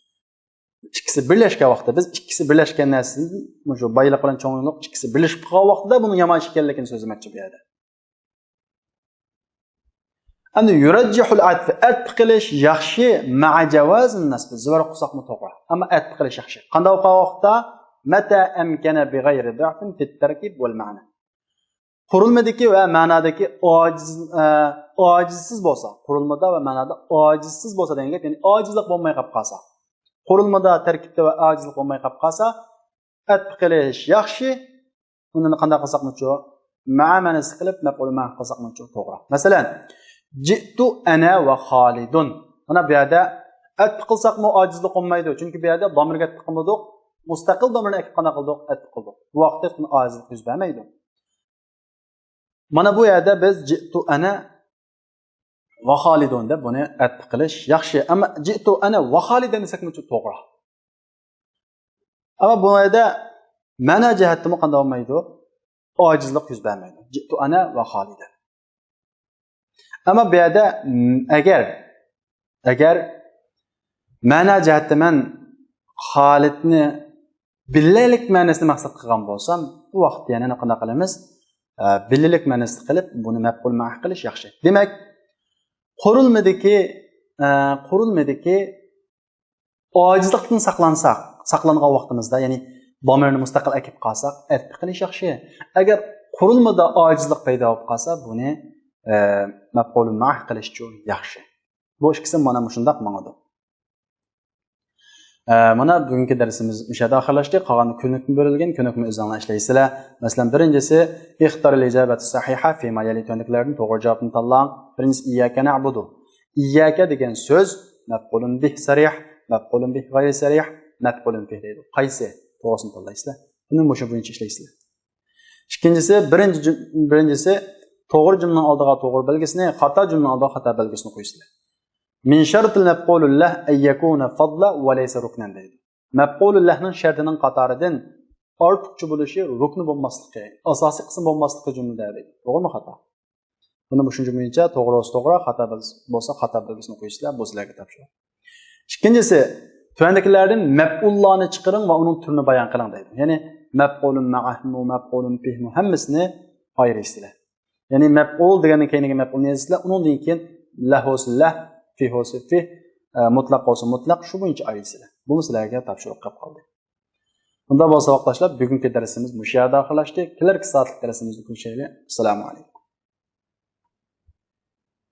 ئىككىسى بىرلەشكەن ۋاقىتتا، بىز ئىككىسى بىرلەشكەن نەرسىدىن، مۇشۇ بايلىق بىلەن چوڭچىلىق ئىككىسى بىرلىشىپ قالغان ۋاقتىدا بۇنىڭ يامان ئىش ئىكەنلىكىنى سۆزلىمەكچى بۇ يەردە. ئەمدى يۇرەججىھۇل ئەتف، ئەتپ قىلىش ياخشى، مەئە جەۋازىن نەسب، زىۋار قىلساقمۇ توغرا. ئەمما ئەتپ قىلىش ياخشى. قانداق بولغان ۋاقىتتا؟ مەتە ئەمكەنە بىغەيرى زەئفىن فىت تەركىب ۋەل مەنە. قۇرۇلمىدىكى ۋە مەنادىكى ئاجىز، ئە، ئاجىزسىز بولسا، قۇرۇلمىدا ۋە مەنادا ئاجىزسىز بولسا دېگەن گەپ، يەنى ئاجىزلىق بولماي قاپ قالسا، قۇرۇلمىدا، تەركىبتە ۋە ئاجىزلىق بولماي قاپ قالسا، ئەتپ قىلىش ياخشى. ئۇنى قانداق قىلساقمۇچۇ؟ مەئە مەنىسى قىلىپ، مەپئۇل مەئە قىلساقمۇچۇ؟ توغرا. مەسىلەن، جىئتۇ ئەنە ۋە خالىدۇن. مانا بۇ يەردە ئەتپ قىلساقمۇ ئاجىزلىق بولمايدۇ. چۈنكى بۇ يەردە دامىرغا ئەتپ قىلمىدۇق. مۇستەقىل دامىرنى ئەكىپ قانداق قىلدۇق؟ ئەتپ قىلدۇق. بۇ ۋاقىتتا ئاجىزلىق يۈز بەرمەيدۇ. مانا بۇ يەردە بىز جىئتۇ ئەنە ۋە خالىدۇن دەپ بۇنى ئەتپ قىلىش ياخشى. ئەمما جىئتۇ ئەنە ۋە خالىدەن دېسەكمۇچۇ؟ توغرا. ئەمما بۇ يەردە مەنا جەھەتتىمۇ قانداق بولمايدۇ؟ ئاجىزلىق يۈز بەرمەيدۇ. جىئتۇ ئەنە ۋە خالىدەن. ئەمما بۇ يەردە، م، ئەگەر، ئەگەر مەنا جەھەتتە مەن خالىدنى بىللىلىك مەنىسىنى مەقسەت قىلغان بولسام، بۇ ۋاقىتتا يەنە قانداق قىلىمىز؟ ئە، بىللىلىك مەنىسىنى قىلىپ، بۇنى مەپئۇل مەئە قىلىش ياخشى. دېمەك، قۇرۇلمىدىكى، ئە، قۇرۇلمىدىكى ئاجىزلىقتىن ساقلانساق، ساقلانغان ۋاقتىمىزدا، يەنى دامىرنى مۇستەقىل ئەكىپ قالساق، ئەتپ قىلىش ياخشى. ئەگەر قۇرۇلمىدا ئاجىزلىق پەيدا بولۇپ قالسا، بۇنى، ئە، مەپئۇل مەئە قىلىشچۇ ياخشى. بۇ ئىككىسى مانا مۇشۇنداق ماڭىدۇ. ئە، مانا بۈگۈنكى دەرسىمىز مۇشۇ يەردە ئاخىرلاشتى. قالغان كۆنۈكمە بۆلۈنگەن، كۆنۈكمە ئۆزۈڭلار ئىشلەيسىلەر. مەسىلەن، بىرىنچىسى، اختر الإجابة الصحيحة فيما يلي، تۆۋەندىكىلەردىن توغرا جاۋابنى تاللاڭ. بىرىنچىسى، إياك نعبد. ئىياكە دېگەن سۆز مەپئۇلۇن بىھ سەرىھ، مەپئۇلۇن بىھ غەيرى سەرىھ، مەپئۇلۇن بىھ دەيدۇ. قايسى؟ توغرىسىنى تاللايسىلەر. بۇنى مۇشۇ بويىچە ئىشلەيسىلەر. ئىككىنچىسى، بىرىنچى جۈم-، بىرىنچىسى، توغرا جۈملىنىڭ ئالدىغا توغرا بەلگىسىنى، خاتا جۈملىنىڭ ئالدىغا خاتا بەلگىسىنى قويىسىلەر. من شرط المفعول له أن يكون فضلا وليس ركنا دەيدۇ. مەپئۇلۇ لەھنىڭ شەرتىنىڭ قاتارىدىن ئارتۇقچە بولۇشى رۇكنى بولماسلىقى، ئاساسىي قىسىم بولماسلىقى جۈملىدە دەيدۇ. توغرىمۇ خاتا؟ بۇنى مۇشۇ جۈملە بويىچە توغرا بولسا توغرا، خاتا بولسا خاتا بەلگىسىنى قويۇسىلەر، بۇ سىلەرگە تاپشۇرۇق. ئىككىنچىسى، تۆۋەندىكىلەردىن مەپئۇللارنى چىقىرىڭ ۋە ئۇنىڭ تۈرىنى بايان قىلىڭ دەيدۇ. يەنى مەپئۇلۇن مەئەھمۇ، مەپئۇلۇن بىھمۇ، ھەممىسىنى ئايرىيسىلەر. يەنى مەپئۇل دېگەندىن كېيىنكى مەپئۇلنى يېزىسىلەر، ئۇنىڭدىن كېيىن لەھ بولسا لەھ، فىھ بولسا فىھ، ئە، مۇتلەق بولسا مۇتلەق، شۇ بويىچە ئايرىيسىلەر. بۇمۇ سىلەرگە تاپشۇرۇق قىلىپ قالدى. ئۇنداق بولسا ۋاقىتداشلار، بۈگۈنكى دەرسىمىز مۇشۇ يەردە ئاخىرلاشتى. كېلەركى سائەتلىك دەرسىمىزدە كۆرۈشەيلى. ئەسسالامۇ ئەلەيكۇم.